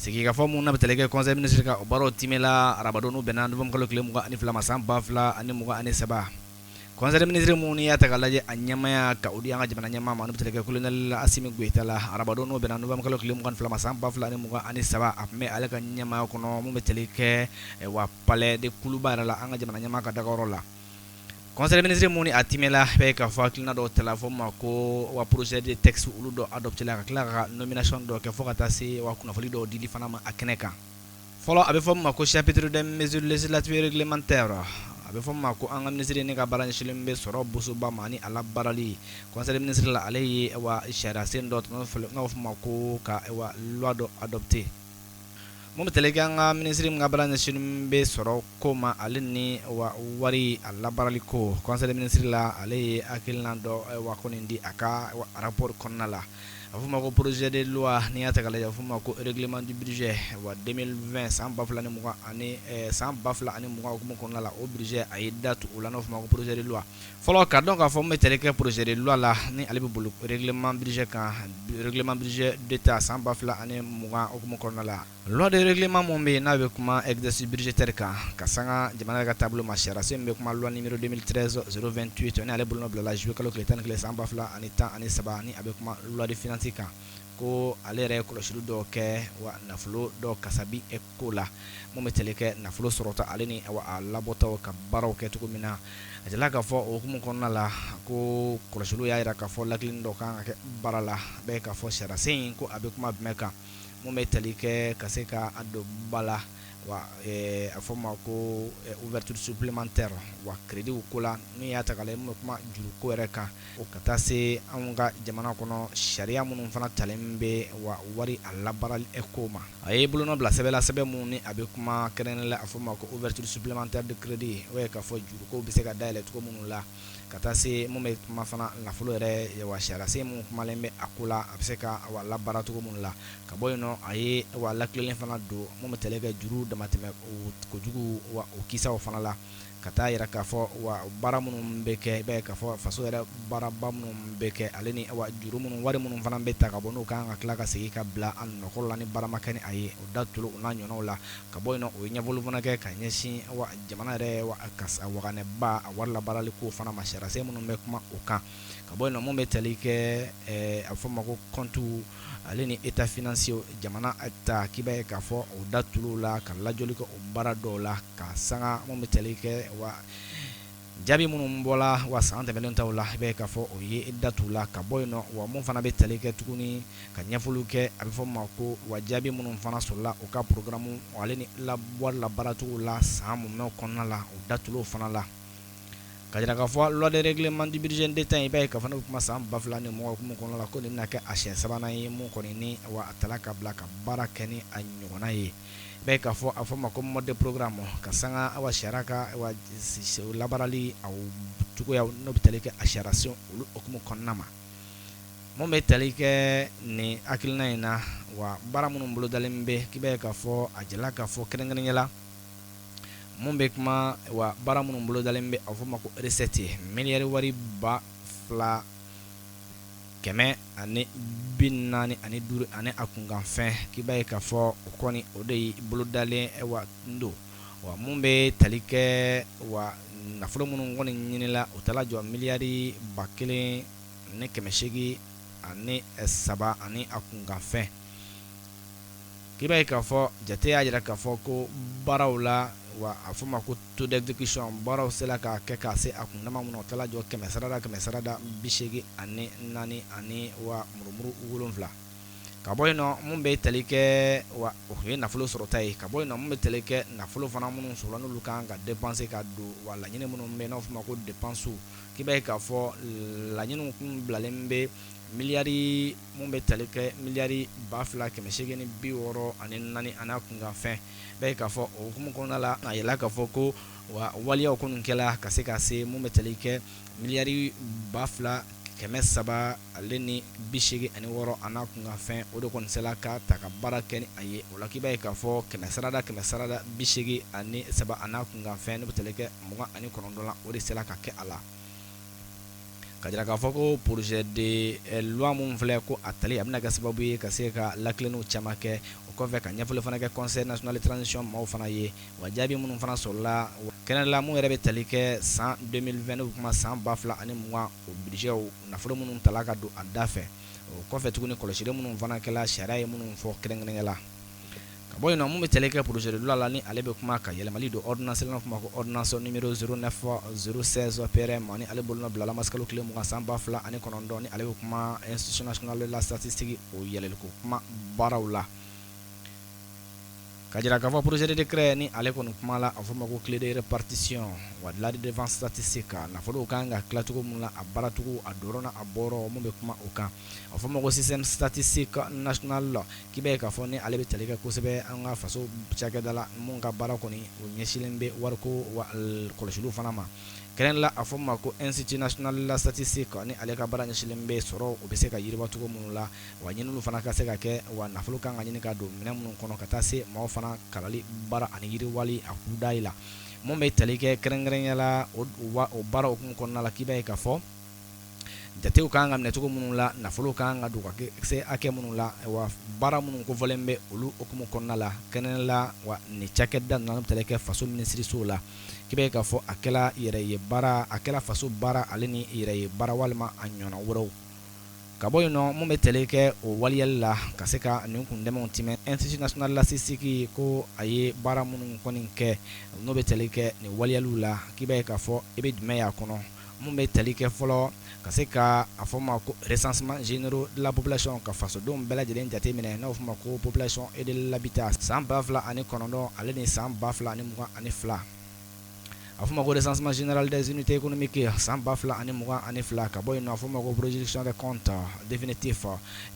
Sigikafɔ mun n'a bɛ tali kɛ conseil ministre ka o baaraw timɛla arabadon n'o bɛnna novembre kalo tile 22 ma san 2023. Conseil des ministres mun n'i y'a ta k'a lajɛ a ɲɛmaaya ka o di an ka jamana ɲɛmaa ma n'o bɛ tali kɛ colonel Asimi Goyita la arabadon n'o bɛnna novembre kalo tile 22 ma san 2023, a tun bɛ ale ka ɲɛmaaya kɔnɔ mun bɛ tali kɛ wa palais de Kuluba yɛrɛ la an ka jamana ɲɛmaa ka dagayɔrɔ la. Conseil des ministres mun ni a timɛla bɛ k'a fɔ hakilina dɔw tala fɔ ma ko wa projet de texte olu dɔ adopté la ka tila ka nomination dɔ kɛ fo ka taa se wa kunnafoni dɔw dili fana ma a kɛnɛ kan. Fɔlɔ a bɛ fɔ min ma ko chapitre des mesures législatives et réglementaires, a bɛ fɔ min ma ko an ka minisiri ni ka baara ɲɛsinlen bɛ sɔrɔ bosoba ma ni a labaarali. Conseil des ministres la, ale ye wa sariyasen dɔ n'a bɛ fɔ ma ko ka wa loi dɔ adopté. Mun bɛ tali kɛ an ka minisiri min ka baara ɲɛsinnen bɛ sɔrɔ ko ma ale ni wa wari a labaarali ko, conseil des ministres la, ale ye hakilina dɔ wa kɔni di a ka rapport kɔnɔna la. A bɛ f'o ma ko projet de loi, n'i y'a ta k'a lajɛ a bɛ f'o ma ko règlement du budget wa 2020, san 2020 ani san 2020 hukumu kɔnɔna la, o budget a ye da tu o la, n'o f'o ma ko projet de loi. Fɔlɔ ka dɔn k'a fɔ mun bɛ tali kɛ projet de loi la ni ale bɛ boli règlement budget kan, règlement budget d'État san 2020 hukumu kɔnɔna la. Loi de règlement mun bɛ yen n'a bɛ kuma exercice budgétaire kan ka sanga jamana yɛrɛ ka taabolo ma, sariyasen min bɛ kuma loi numéro 2013 028 ni ale bolonɔ bilala juillet kalo tile 11 san 2013, ni a bɛ kuma loi de finance kan, ko ale yɛrɛ ye kɔlɔsili dɔw kɛ wa nafolo dɔw kasabi ko la mun bɛ tali kɛ nafolo sɔrɔta ale ni a labɔtaw ka baaraw kɛ cogo min na. A jirala k'a fɔ o hukumu kɔnɔna la ko kɔlɔsiliw y'a jira k'a fɔ lakilenni dɔ kan ka kɛ baara la bɛɛ k'a fɔ sariyasen in ko a bɛ kuma jumɛn kan mun bɛ tali kɛ ka se ka a don ba la wa a fɔ ma ko ouverture supplémentaire wa crédit ko la, n'i y'a ta k'a lajɛ mun bɛ kuma juruko yɛrɛ kan, o ka taa se anw ka jamana kɔnɔ sariya minnu fana talen bɛ wa wari a labaarali ko ma. A ye bolonɔ bila sɛbɛn la, sɛbɛn mun ni a bɛ kuma kɛrɛnkɛrɛnnen la a fɔ ma ko ouverture supplémentaire de crédit, o ye k'a fɔ juruko bɛ se ka dayɛlɛ cogo minnu la, ka taa se mun bɛ kuma fana nafolo yɛrɛ wa sariyasen mun kumalen bɛ a ko la, a bɛ se ka wa labaara cogo minnu la. Ka bɔ yen nɔ, a ye wa lakilenni fana don mun bɛ tali kɛ juru damatɛmɛ kojugu wa o kisaw fana la, ka taa yira k'a fɔ wa baara minnu bɛ kɛ, i b'a ye k'a fɔ faso yɛrɛ baaraba minnu bɛ kɛ ale ni wa juru minnu wari minnu fana bɛ ta ka bɔ n'u kan ka tila ka segin ka bila a nɔkɔrɔ la ni baara ma kɛ ni a ye, o da tulu o n'a ɲɔgɔnnaw la. Ka bɔ yen nɔ, o ye ɲɛfɔli fana kɛ ka ɲɛsin wa jamana yɛrɛ wa waganɛba a wari labaarali ko fana ma, sariyasen minnu bɛ kuma o kan. Ka bɔ yen nɔ, mun bɛ tali kɛ a bɛ fɔ ma ko compte ale ni état financier jamana ta, k'i b'a ye k'a fɔ o da tulu la ka lajɔli kɛ o baara dɔw la ka sanga mun bɛ tali kɛ wa jaabi minnu bɔla wa san tɛmɛnen taw la, i b'a ye k'a fɔ o ye da tu la. Ka bɔ yen nɔ, wa mun fana bɛ tali kɛ tuguni ka ɲɛfɔliw kɛ, a bɛ fɔ ma ko wa jaabi minnu fana sɔrɔla u ka programme ale ni wari labaaracogo la san mumɛ kɔnɔna la, o da tulu fana la ka jira k'a fɔ loi de règlement du budget d'État, i b'a ye k'a fɔ ne bɛ kuma san 2020 hukumu kɔnɔna la ko nin bɛna kɛ a siɲɛ sabanan ye mun kɔni ni wa a tala ka bila ka baara kɛ ni a ɲɔgɔnna ye. I b'a ye k'a fɔ a fɔ ma ko mode de programme ka sanga wa sariya ka wa labaarali a cogoya n'o bɛ tali kɛ a sariyasen olu hukumu kɔnɔna ma. Mun bɛ tali kɛ nin hakilina in na wa baara minnu bolodalen bɛ, k'i b'a ye k'a fɔ a jala k'a fɔ kɛrɛnkɛrɛnya la mun bɛ kuma wa baara minnu bolodalen bɛ, a fɔ ma ko recette miliyari wari 2145 ani a kunkanfɛn, k'i b'a ye k'a fɔ o kɔni o de ye bolodalen wa don wa mun bɛ tali kɛ wa nafolo minnu kɔni ɲinila, o taara jɔ miliyari 1803 ani a kunkanfɛn. K'i b'a ye k'a fɔ jate y'a jira k'a fɔ ko baaraw la wa a fɔ ma ko taux d'exécution, baaraw sera ka kɛ k'a se a kundama min na, o taara jɔ kɛmɛ sarada 84 ani wa murumuru 7. Ka bɔ yen nɔ, mun bɛ tali kɛ wa o ye nafolo sɔrɔta ye. Ka bɔ yen nɔ, mun bɛ tali kɛ nafolo fana minnu sɔrɔla n'olu kan ka dépenser ka don wa laɲini minnu bɛ yen n'a fɔ ma ko dépenses, k'i b'a ye k'a fɔ laɲiniw kun bilalen bɛ miliyari mun bɛ tali kɛ miliyari 2864 ani a kunkanfɛn. B'a ye k'a fɔ o hukumu kɔnɔna la, a yirala k'a fɔ ko wa waleyaw kɔni kɛla ka se ka se mun bɛ tali kɛ miliyari 2386 ani a kunkanfɛn, o de kɔni sera ka ta ka baara kɛ ni a ye. O la k'i b'a ye k'a fɔ kɛmɛ sarada 83 ani a kunkanfɛn, n'o bɛ tali kɛ 29 la, o de sera ka kɛ a la. Ka jira k'a fɔ ko projet de loi mun filɛ ko a tali a bɛna kɛ sababu ye ka se ka lakilenniw caman kɛ. O kɔfɛ ka ɲɛfɔli fana kɛ Conseil national de transition maaw fana ye, wa jaabi minnu fana sɔrɔla kɛnɛ la mun yɛrɛ bɛ tali kɛ san 2020, n'o bɛ kuma san 2020, o budget nafolo minnu tala ka don a da fɛ. O kɔfɛ tuguni, kɔlɔsili minnu fana kɛla, sariya ye minnu fɔ kɛrɛnkɛrɛnya la. Ka bɔ yen nɔ, mun bɛ tali kɛ projet de loi la, ni ale bɛ kuma ka yɛlɛmali don ordonnance la, n'a fɔ ma ko ordonnance numéro 09 016 PRM, ni ale bolonɔ bilala marisikalo tile 20 san 2009, ni ale bɛ kuma Institut national de la statistique o yɛlɛliko kuma baaraw la. Ka jira k'a fɔ projet de décret, ni ale kɔni kuma la a fɔ ma ko clé de répartition wa de la redevance statistique, nafolow kan ka tila cogo min na, a baaracogo, a dɔrɔn a bɔrɔ, mun bɛ kuma o kan, a fɔ ma ko système statistique national, k'i b'a ye k'a fɔ ni ale bɛ tali kɛ kosɛbɛ an ka faso cakɛda la mun ka baara kɔni o ɲɛsinlen bɛ wariko wa kɔlɔsiliw fana ma. Kɛrɛn la, a fɔ ma ko Institut national de la statistique, ni ale ka baara ɲɛsinlen bɛ sɔrɔ o bɛ se ka yiriwa cogo minnu la, wa ɲininiw fana ka se ka kɛ, wa nafolo kan ka ɲini ka don minɛn minnu kɔnɔ, ka taa se maaw fana kalali baara ani yiriwali a kudayi la. Mun bɛ tali kɛ kɛrɛnkɛrɛnya la o baara hukumu kɔnɔna la, k'i b'a ye k'a fɔ jatew kan ka minɛ cogo minnu la, nafolo kan ka don ka se hakɛ minnu la, wa baara minnu kofɔlen bɛ olu hukumu kɔnɔna la kɛnɛ la, wa nin cakɛda ninnu bɛ tali kɛ faso minisirisow la, k'i b'a ye k'a fɔ a kɛla yɛrɛ ye baara, a kɛla faso baara ale ni yɛrɛ ye baara walima a ɲɔgɔnna wɛrɛw. Ka bɔ yen nɔ, mun bɛ tali kɛ o waleyali la ka se ka nin kundɛmɛw timɛ, Institut national de la statistique ko a ye baara minnu kɔni kɛ, n'o bɛ tali kɛ nin waleyaliw la, k'i b'a ye k'a fɔ i bɛ jumɛn y'a kɔnɔ? Mun bɛ tali kɛ fɔlɔ, ka se ka a fɔ ma ko recensement généraux de la population, ka fasodenw bɛɛ lajɛlen jate minɛ, n'o fɔ ma ko population et de l'habitat san 2009 ale ni san 2022. A fɔ ma ko recensement général des unités économiques san 2022. Ka bɔ yen nɔ, a fɔ ma ko production des comptes définitifs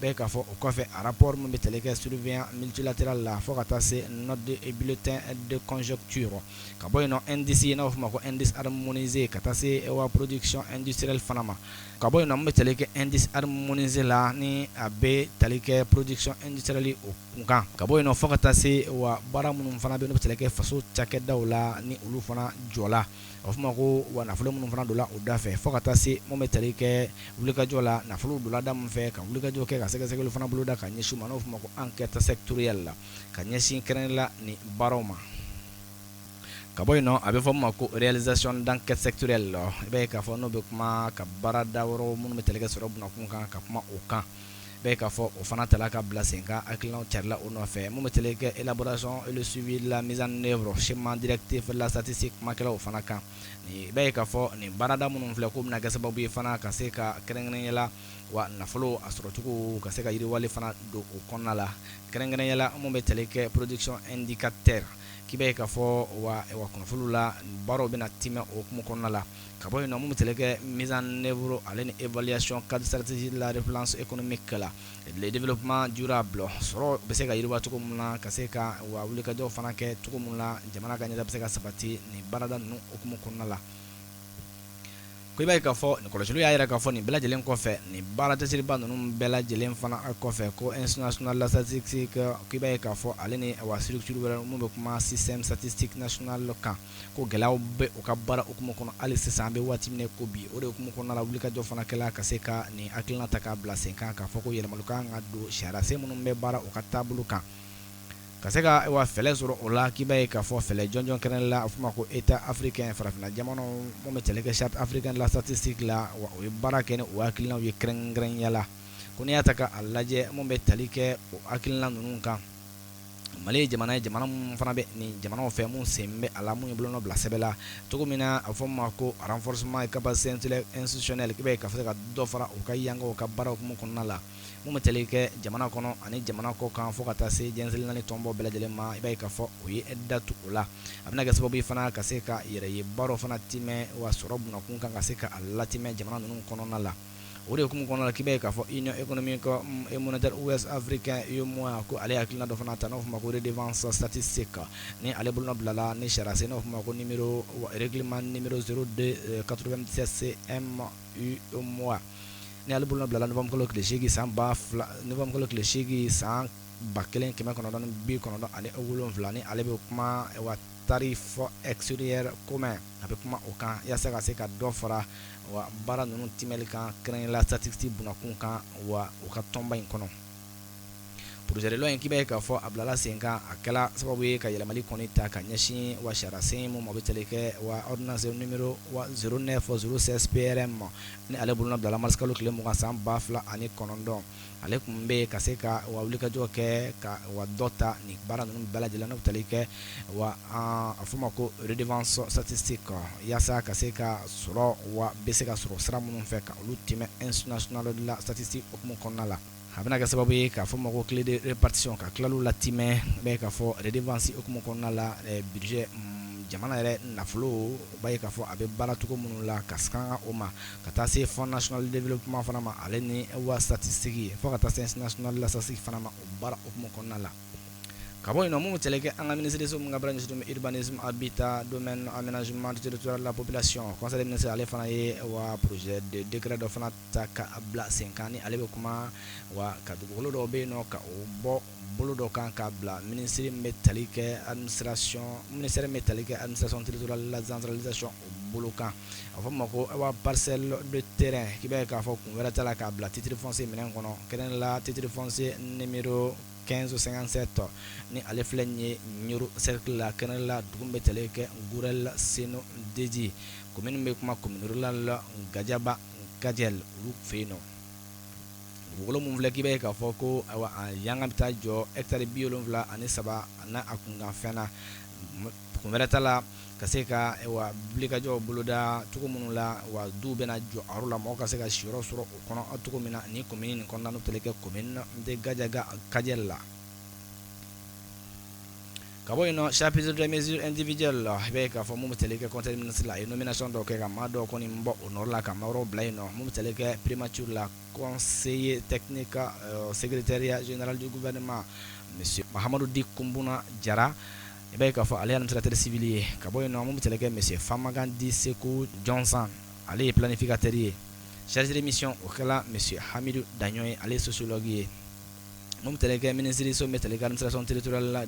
bɛ k'a fɔ o kɔfɛ, a rapport min bɛ tali kɛ surveillant multilatéral la, fo ka taa se note de bulletin de conjoncture. Ka bɔ yen nɔ, indice, n'a fɔ ma ko indice harmonisé, ka taa se wa production industrielle fana ma. Ka bɔ yen nɔ, mun bɛ tali kɛ indice harmonisé la, ni a bɛ tali kɛ production industrielle o kunkan. Ka bɔ yen nɔ, fo ka taa se wa baara minnu fana bɛ, n'o bɛ tali kɛ faso cakɛdaw la, ni olu fana jɔla, a fɔ ma ko wa nafolo minnu fana donna o da fɛ, fo ka taa se mun bɛ tali kɛ wulikajɔ la, nafolo donna da min fɛ ka wulikajɔ kɛ, ka sɛgɛsɛgɛli fana boloda ka ɲɛsin ma, n'o fɔ ma ko enquête sectorielle la, ka ɲɛsin kɛrɛn la ni baaraw ma. Ka bɔ yen nɔ, a bɛ fɔ ma ko réalisation d'enquête sectorielle la, i b'a ye k'a fɔ n'o bɛ kuma ka baarada wɛrɛw minnu bɛ tali kɛ sɔrɔ bunakun kan, ka kuma o kan, i b'a ye k'a fɔ o fana tala ka bila sen kan, hakilinaw carila o nɔfɛ. Mun bɛ tali kɛ élaboration et le suivi de la mise en œuvre schéma directif de la statistique, kumakɛlaw fana kan, i b'a ye k'a fɔ nin baarada minnu filɛ, k'o bɛna kɛ sababu ye fana ka se ka kɛrɛnkɛrɛnya la wa nafolo a sɔrɔcogo ka se ka yiriwali fana don o kɔnɔna la, kɛrɛnkɛrɛnya la mun bɛ tali kɛ production indicateur, k'i b'a ye k'a fɔ wa kunnafoniw la, baaraw bɛna timɛ o hukumu kɔnɔna la. Ka bɔ yen nɔ, mun bɛ tali kɛ mise en œuvre ale ni évaluation cadre stratégique de la relance économique la, le développement durable, sɔrɔ bɛ se ka yiriwa cogo min na, ka se ka wa wulikajɔw fana kɛ cogo min na, jamana ka ɲɛtaa bɛ se ka sabati nin baarada ninnu hukumu kɔnɔna la. Ko i b'a ye k'a fɔ nin kɔlɔsiliw y'a jira k'a fɔ nin bɛɛ lajɛlen kɔfɛ, nin baara cɛsiriba ninnu bɛɛ lajɛlen fana kɔfɛ, ko Institut national de la statistique, k'i b'a ye k'a fɔ ale ni wa structure wɛrɛ mun bɛ kuma système statistique national kan, ko gɛlɛyaw bɛ u ka baara hukumu kɔnɔ hali sisan, an bɛ waati min ko bi. O de hukumu kɔnɔna la, wulikajɔ fana kɛla ka se ka nin hakilina ta k'a bila sen kan, k'a fɔ ko yɛlɛmali kan ka don sariyasen minnu bɛ baara u ka taabolo kan, ka se ka wa fɛlɛ sɔrɔ o la. K'i b'a ye k'a fɔ fɛlɛ jɔnjɔn kɛrɛn la, a fɔ ma ko État africain, farafinna jamanaw mun bɛ tali kɛ Charte africaine de la statistique la, wa o ye baara kɛ ni o hakilinaw ye kɛrɛnkɛrɛnya la. Ko n'i y'a ta k'a lajɛ, mun bɛ tali kɛ o hakilina ninnu kan, Mali ye jamana ye, jamana minnu fana bɛ nin jamanaw fɛ, mun sen bɛ a la, mun ye bolonɔ bila sɛbɛn la cogo min na, a fɔ ma ko renforcement capacité institutionnelle, k'i b'a ye k'a fɔ ka dɔ fara u ka yangaw ka baara hukumu kɔnɔna la, mun bɛ tali kɛ jamana kɔnɔ ani jamana kɔ kan, fo ka taa se diɲɛ seleke naani tɔnbɔ bɛɛ lajɛlen ma. I b'a ye k'a fɔ o ye datu o la, a bɛna kɛ sababu ye fana ka se ka yɛrɛ ye baaraw fana timɛ, wa sɔrɔ bunakun kan ka se ka a latimɛ jamana ninnu kɔnɔna la. O de hukumu kɔnɔna la, k'i b'a ye k'a fɔ Union économique et monétaire ouest africain, UEMOA, ko ale hakilina dɔ fana ta, n'o fɔ ma ko redevance statistique, ni ale bolonɔ bilala ni sariyasen, n'o fɔ ma ko numéro règlement numéro 02 97 CM UEMOA, ni ale bolonɔ bilala novembre kalo tile 8 san ba fila, novembre kalo tile 8 san 1997, ni ale bɛ kuma wa tarif extérieur commun, a bɛ kuma o kan yaasa ka se ka dɔ fara wa baara ninnu timɛli kan, kɛrɛnkɛrɛnnenya la statistique bunakun kan wa u ka tɔnba in kɔnɔ. Projet de loi in, k'i b'a ye k'a fɔ a bilala sen kan, a kɛla sababu ye ka yɛlɛmali kɔni ta ka ɲɛsin wa sariyasen mun ma, o bɛ tali kɛ wa ordonnance numéro wa 09 06 PRM, ni ale bolonɔ bilala mars kalo tile 20 san 2009. Ale tun bɛ ka se ka wa wulikajɔ kɛ ka wa dɔ ta nin baara ninnu bɛɛ lajɛlen, n'o bɛ tali kɛ wa a fɔ ma ko redevance statistique, yaasa ka se ka sɔrɔ wa bɛ se ka sɔrɔ sira minnu fɛ ka olu tɛmɛ Institut national de la statistique hukumu kɔnɔna la. A bɛna kɛ sababu ye k'a fɔ ma ko clé de répartition, ka tilaliw latimɛ, bɛ k'a fɔ redevance hukumu kɔnɔna la, budget, jamana yɛrɛ nafolo, o b'a ye k'a fɔ a bɛ baara cogo minnu la, ka sanga o ma, ka taa se Fonds national de développement fana ma, ale ni wa statistique, fo ka taa se Institut national de la statistique fana ma, o baara hukumu kɔnɔna la. Ka bɔ yen nɔ, mun bɛ tali kɛ an ka minisiriso min ka baara ɲɛsinnen bɛ urbanisme, habitat, domaine, aménagement du territoire, la population, conseil des ministres, ale fana ye wa projet de décret dɔ fana ta ka bila sen kan, ni ale bɛ kuma wa ka dugukolo dɔw bɛ yen nɔ, ka o bɔ bolo dɔ kan k'a bila minisiri min bɛ tali kɛ administration, ministère min bɛ tali kɛ administration territoriale, la décentralisation, o bolo kan. A fɔ ma ko wa parcelle de terrain, k'i b'a ye k'a fɔ kun wɛrɛ t'a la k'a bila titre foncier minɛn kɔnɔ, kɛrɛnkɛrɛnnenya la titre foncier numéro 1557, ni ale filɛ nin ye Nioro cercle la, kɛrɛnkɛrɛnnenya la dugu min bɛ tali kɛ Gourel Seno Deji, commune bɛ kuma commune rurale la Gadiaba Kadiel, olu fɛ yen nɔ. Dugukolo mun filɛ, k'i b'a ye k'a fɔ ko ayiwa, a yanga bɛ taa jɔ hectare 73 n'a a kunkanfɛn na. Kun wɛrɛ t'a la ka se ka wa wulikajɔ boloda cogo minnu la, wa duw bɛna jɔ a yɔrɔ la, mɔgɔw ka se ka siyɔrɔ sɔrɔ o kɔnɔ cogo min na, ni commune nin kɔnɔna, n'o tali kɛ commune de Gadiaga Kadiel la. Ka bɔ yen nɔ, chapitre des mesures individuelles la, i b'a ye k'a fɔ mun bɛ tali kɛ conseil des ministres la, a ye nomination dɔw kɛ ka maa dɔw kɔni bɔ o nɔrɔ la ka maa wɛrɛw bila yen nɔ. Mun bɛ tali kɛ primature la, conseiller technique, secrétariat général du gouvernement, monsieur Mahamadou Di Kumbuna Jara, i b'a ye k'a fɔ ale ye administrateur civil ye. Ka bɔ yen nɔ, mun bɛ tali kɛ monsieur Famagan Di Seku Johnson, ale ye planificateur ye. Chargé de mission, o kɛla monsieur Hamidou Dagnon ye, ale ye sociologue ye. Mun bɛ tali kɛ ministre so min bɛ tali kɛ administration territoriale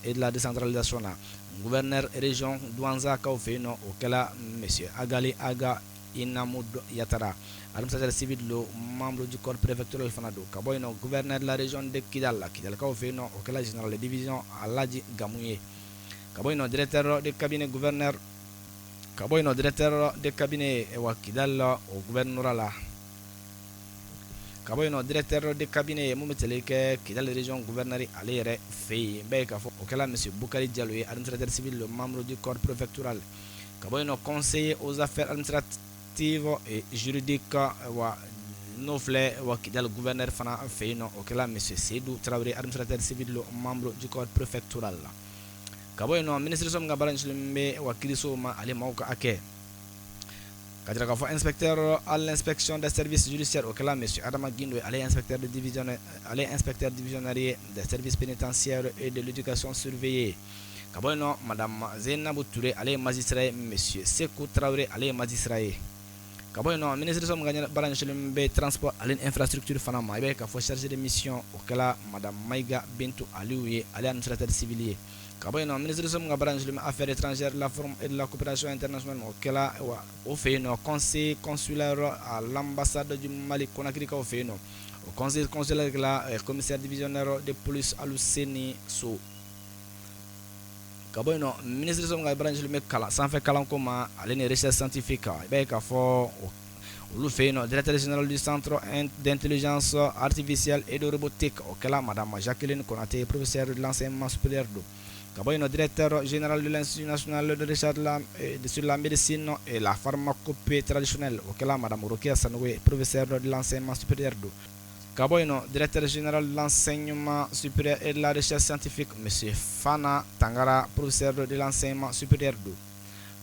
et de la décentralisation na, gouverneur région Douentza kaw fɛ yen nɔ, o kɛla monsieur Agali Aga Inamou Yatara, administrateur civil lo, membre du corps préfectoral fana don. Ka bɔ yen nɔ, gouverneur de la région de Kidal la, Kidalikaw fɛ yen nɔ, o kɛla général de division Aladji Gamou ye. Ka bɔ yen nɔ, directeur de cabinet gouverneur, ka bɔ yen nɔ, directeur de cabinet wa Kidal o gouvernorat la. Ka bɔ yen nɔ, directeur de cabinet mun bɛ tali kɛ Kidal région gouverneur ale yɛrɛ fɛ yen, bɛɛ ye k'a fɔ o kɛla monsieur Bukari Diallo ye, administrateur civil, le membre du corps préfectoral. Ka bɔ yen nɔ, conseiller aux affaires administratives et juridiques wa n'o filɛ wa Kidal gouverneur fana fɛ yen nɔ, o kɛla monsieur Seydou Traoré, administrateur civil, le membre du corps préfectoral la. Ka bɔ yen nɔ, ministre min ka baara ɲɛsinnen bɛ wa kiirisow ma, ale maaw ka hakɛ, ka jira k'a fɔ inspecteur à l'inspection des services judiciaires, o kɛla monsieur Adama Guindo, ale ye inspecteur de division, ale ye inspecteur divisionnaire ye des services pénitentiaires et de l'éducation surveillée. Ka bɔ yen nɔ, madame Zeynabou Touré, ale ye magistrat ye. Monsieur Sekou Traoré, ale ye magistrat ye. Ka bɔ yen nɔ, ministre min ka baara ɲɛsinnen bɛ transport ale ni infrastructure fana ma, i b'a ye k'a fɔ chargé de mission, o kɛla madame Maïga Bintou Aliou ye, ale ye administrateur civil ye. Ka bɔ yen nɔ, ministre min ka baara ɲɛsinnen bɛ affaires étrangères, la forme et de la coopération internationale, o kɛla wa o fɛ yen nɔ conseiller consulaire à l'ambassade du Mali Conakry kaw fɛ yen nɔ, o conseiller consulaire kɛla commissaire divisionnaire de police Aluseni So. Ka bɔ yen nɔ, ministre min ka baara ɲɛsinnen bɛ kalan sanfɛ kalanko ma, ale ni recherche scientifique, i b'a ye k'a fɔ olu fɛ yen nɔ, directeur général du centre d'intelligence artificielle et de robotique, o kɛla madame Jacqueline Konaté, professeur de l'enseignement supérieur don. Ka bɔ yen nɔ, directeur général de l'Institut national de recherche sur la médecine et la pharmacopée traditionnelle, o kɛla madame Rokia Sanogo ye, professeur de l'enseignement supérieur don. Ka bɔ yen nɔ, directeur général de l'enseignement supérieur et de la recherche scientifique, monsieur Fana Tangara, professeur de l'enseignement supérieur don.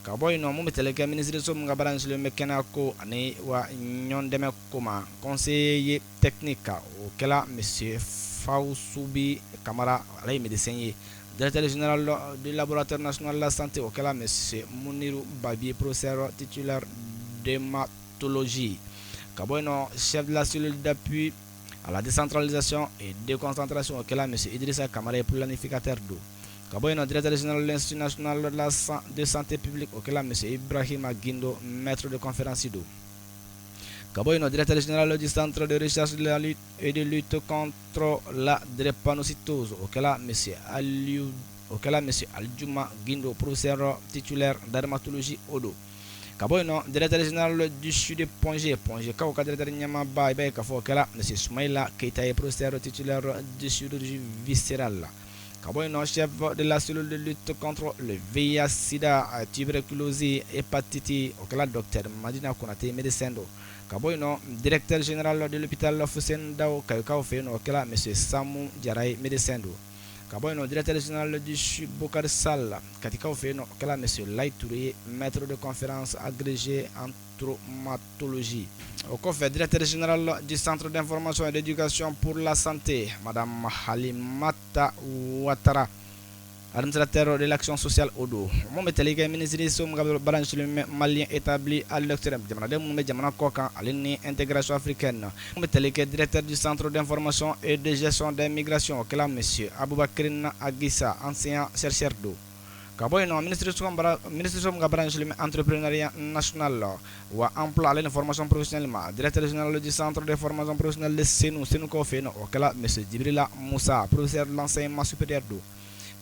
Ka bɔ yen nɔ, mun bɛ tali kɛ ministre so min ka baara ɲɛsinnen bɛ kɛnɛya ko ani wa ɲɔgɔn dɛmɛ ko ma, conseiller technique, o kɛla monsieur Fawusubi Kamara, ale ye médecin ye. Directeur général du laboratoire national de la santé, o kɛla monsieur Muniru Babi, professeur titulaire d'hématologie. Ka bɔ yen nɔ, chef de la cellule d'appui à la décentralisation et déconcentration, o kɛla monsieur Idrissa Kamara ye, planificateur don. Ka bɔ yen nɔ, directeur général de l'Institut national de santé publique, o kɛla monsieur Ibrahima Guindo, maître de conférence don. Ka bɔ yen nɔ, directeur général du centre de recherche de la lutte et de lutte contre la drépanocytose, o kɛla monsieur Aliou, o kɛla monsieur Aljuma Guindo, professeur titulaire dermatologie, o don. Ka bɔ yen nɔ, directeur général du CHU de Point G, Point G kaw ka directeur ɲɛmaaba, i b'a ye k'a fɔ o kɛla monsieur Soumaïla Keita ye, professeur titulaire de chirurgie viscérale. Ka bɔ yen nɔ, chef de la cellule de lutte contre le VIH sida, tuberculose, hépatite, o kɛla docteur Madina Konate, médecin don. Ka bɔ yen nɔ, directeur général de l'hôpital Fousseyni Daw, Kayikaw fɛ yen nɔ, o kɛla monsieur Samou Jara ye, médecin don. Ka bɔ yen nɔ, directeur général du CHU Bokar Sall, Katikaw fɛ yen nɔ, o kɛla monsieur Layi Touré ye, maître de conférence agrégé en traumatologie. O kɔfɛ, directeur général du centre d'information et d'éducation pour la santé, madame Halimata Ouattara, administrateur de l'action sociale, o don. Mun bɛ tali kɛ minisiri so min ka baara ɲɛsinnen bɛ Malien établi à l'extérieur, jamanaden minnu bɛ jamana kɔ kan, ale ni intégration africaine, mun bɛ tali kɛ directeur du centre d'information et de gestion des migrations, o kɛla monsieur Aboubacrine Aguissa, enseignant chercheur don. Ka bɔ yen nɔ, minisiri so min ka baara ɲɛsinnen bɛ entrepreneuriat national wa emploi ale ni formation professionnelle ma, directeur général du centre de formation professionnelle de Sénou, Sénoukaw fɛ yen nɔ, o kɛla monsieur Djibrila Moussa, professeur de l'enseignement supérieur don.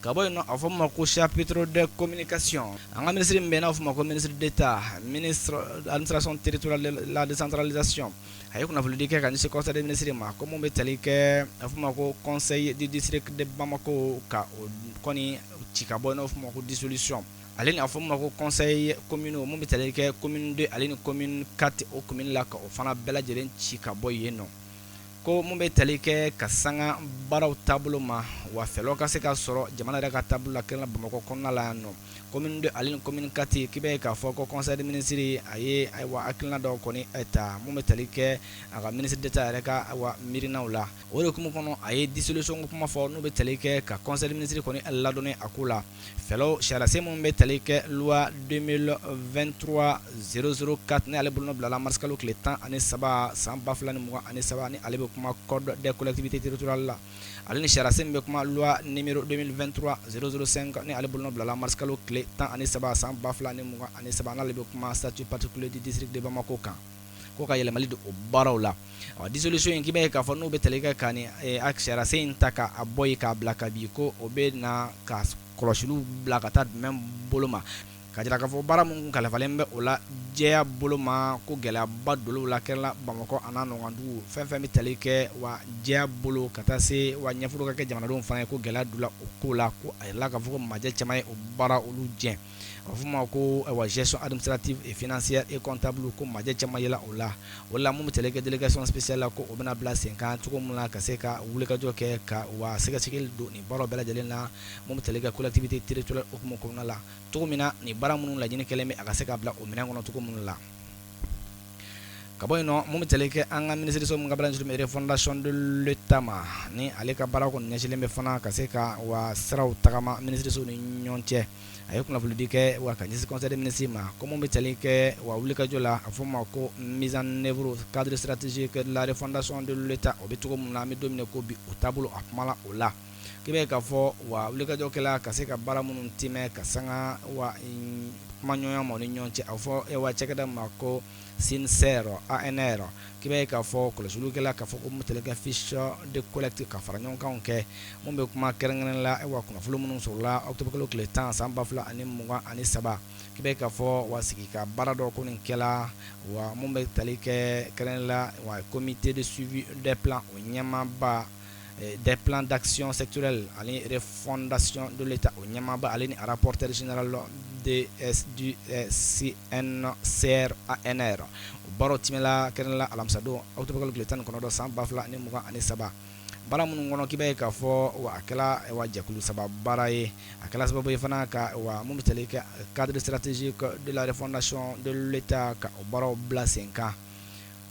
Ka bɔ yen nɔ, a fɔ ma ko chapitre de communication, an ka minisiri min bɛ yen, n'a fɔ ma ko ministre d'État, ministre administration territoriale de la décentralisation, a ye kunnafonidi kɛ ka ɲɛsin conseil des ministres ma, ko mun bɛ tali kɛ a fɔ ma ko conseil du district de Bamako, ka o kɔni ci ka bɔ, n'a fɔ ma ko dissolution, ale ni a fɔ ma ko conseil communaux, mun bɛ tali kɛ commune 2 ale ni commune 4, o commune la, ka o fana bɛɛ lajɛlen ci ka bɔ yen nɔ. Ko mun bɛ tali kɛ ka sanga baaraw taabolo ma, wa fɛlɛw ka se ka sɔrɔ jamana yɛrɛ ka taabolo la, kɛrɛnkɛrɛn Bamakɔ kɔnɔna la yan nɔ, commune 2 ale ni commune 4, k'i b'a ye k'a fɔ ko conseil des ministres a ye, ayiwa, hakilina dɔw kɔni ta, mun bɛ tali kɛ a ka ministre d'État yɛrɛ ka, ayiwa, miirinaw la. O de hukumu kɔnɔ, a ye dissolution kuma fɔ, n'u bɛ tali kɛ ka conseil des ministres kɔni ladɔnni a ko la. Fɛlɛw sariyasen minnu bɛ tali kɛ loi 2023 004, ni ale bolonɔ bilala mars kalo tile 13 san 2023, ni ale bɛ kuma code des collectivités territoriales la, ale ni sariyasen min bɛ kuma loi numéro 2023 005, ni ale bolonɔ bilala mars kalo tile 13 san 2023, n'ale bɛ kuma statut particulier du district de Bamako kan, ko ka yɛlɛmali don o baaraw la. Dissolution in, k'i b'a ye k'a fɔ n'u bɛ tali kɛ ka ni sariyasen in ta ka a bɔ yen k'a bila ka bi, ko o bɛ na ka kɔlɔsiliw bila ka taa jumɛn bolo ma, ka jira k'a fɔ baara minnu kalifalen bɛ o la jɛya bolo ma, ko gɛlɛyaba don la kɛra Bamakɔ a n'a nɔgɔndugu, fɛn fɛn bɛ tali kɛ wa jɛya bolo, ka taa se wa ɲɛfɔli ka kɛ jamanadenw fana ye, ko gɛlɛya don o ko la, ko a yɛrɛ k'a fɔ ko majɛ caman ye o baara olu jɛ. A bɛ f'o ma ko gestion administrative et financière et comptable, ko majɛ caman yela o la. O la, mun bɛ tali kɛ délégation spéciale la, ko o bɛna bila sen kan cogo min na ka se ka wulikajɔ kɛ ka wa sɛgɛsɛgɛli don nin baaraw bɛɛ lajɛlen na, mun bɛ tali kɛ collectivité territoriale hukumu kɔnɔna la, cogo min na nin baara minnu laɲini kɛlen bɛ, a ka se ka bila o minɛn kɔnɔ cogo minnu la. Ka bɔ yen nɔ, mun bɛ tali kɛ an ka minisiriso min ka baara ɲɛsinnen bɛ refondation de l'État ma, ni ale ka baara kɔni ɲɛsinnen bɛ fana ka se ka wa siraw tagama minisiriso ni ɲɔgɔn cɛ, a ye kunnafonidi kɛ wa ka ɲɛsin conseil des ministres ma, ko mun bɛ tali kɛ wa wulikajɔ la, a fɔ ma ko mise en œuvre cadre stratégique de la refondation de l'État, o bɛ cogo min na an bɛ don min na ko bi, o taabolo a kumala o la. K'i bɛ k'a fɔ wa wulikajɔ kɛla ka se ka baara minnu timɛ ka sanga wa kumaɲɔgɔnya ma ni ɲɔgɔn cɛ, a fɔ wa cakɛda ma ko CNCR ANR, k'i b'a ye k'a fɔ kɔlɔsiliw kɛla k'a fɔ ko mun tali kɛ fiche de collecte ka fara ɲɔgɔn kan kɛ, mun bɛ kuma kɛrɛnkɛrɛn la wa kunnafoni minnu sɔrɔla octobre kalo tile 10 san 2023, k'i b'a ye k'a fɔ wa sigi ka baara dɔ ko nin kɛla, wa mun bɛ tali kɛ kɛrɛnkɛrɛn la wa comité de suivi des plans, o ɲɛmaaba des plans d'action sectorielle ani refondation de l'État, o ɲɛmaaba, ale ni rapporteur général de du CNCR ANR, o baaraw timɛla kɛrɛnkɛrɛn la alamisadon octobre kalo tile 19 san 2023. Baara minnu kɔnɔ, k'i b'a ye k'a fɔ wa a kɛla wa jɛkulu saba baara ye, a kɛla sababu ye fana ka wa mun bɛ tali kɛ cadre stratégique de la refondation de l'État, ka o baaraw bila sen kan.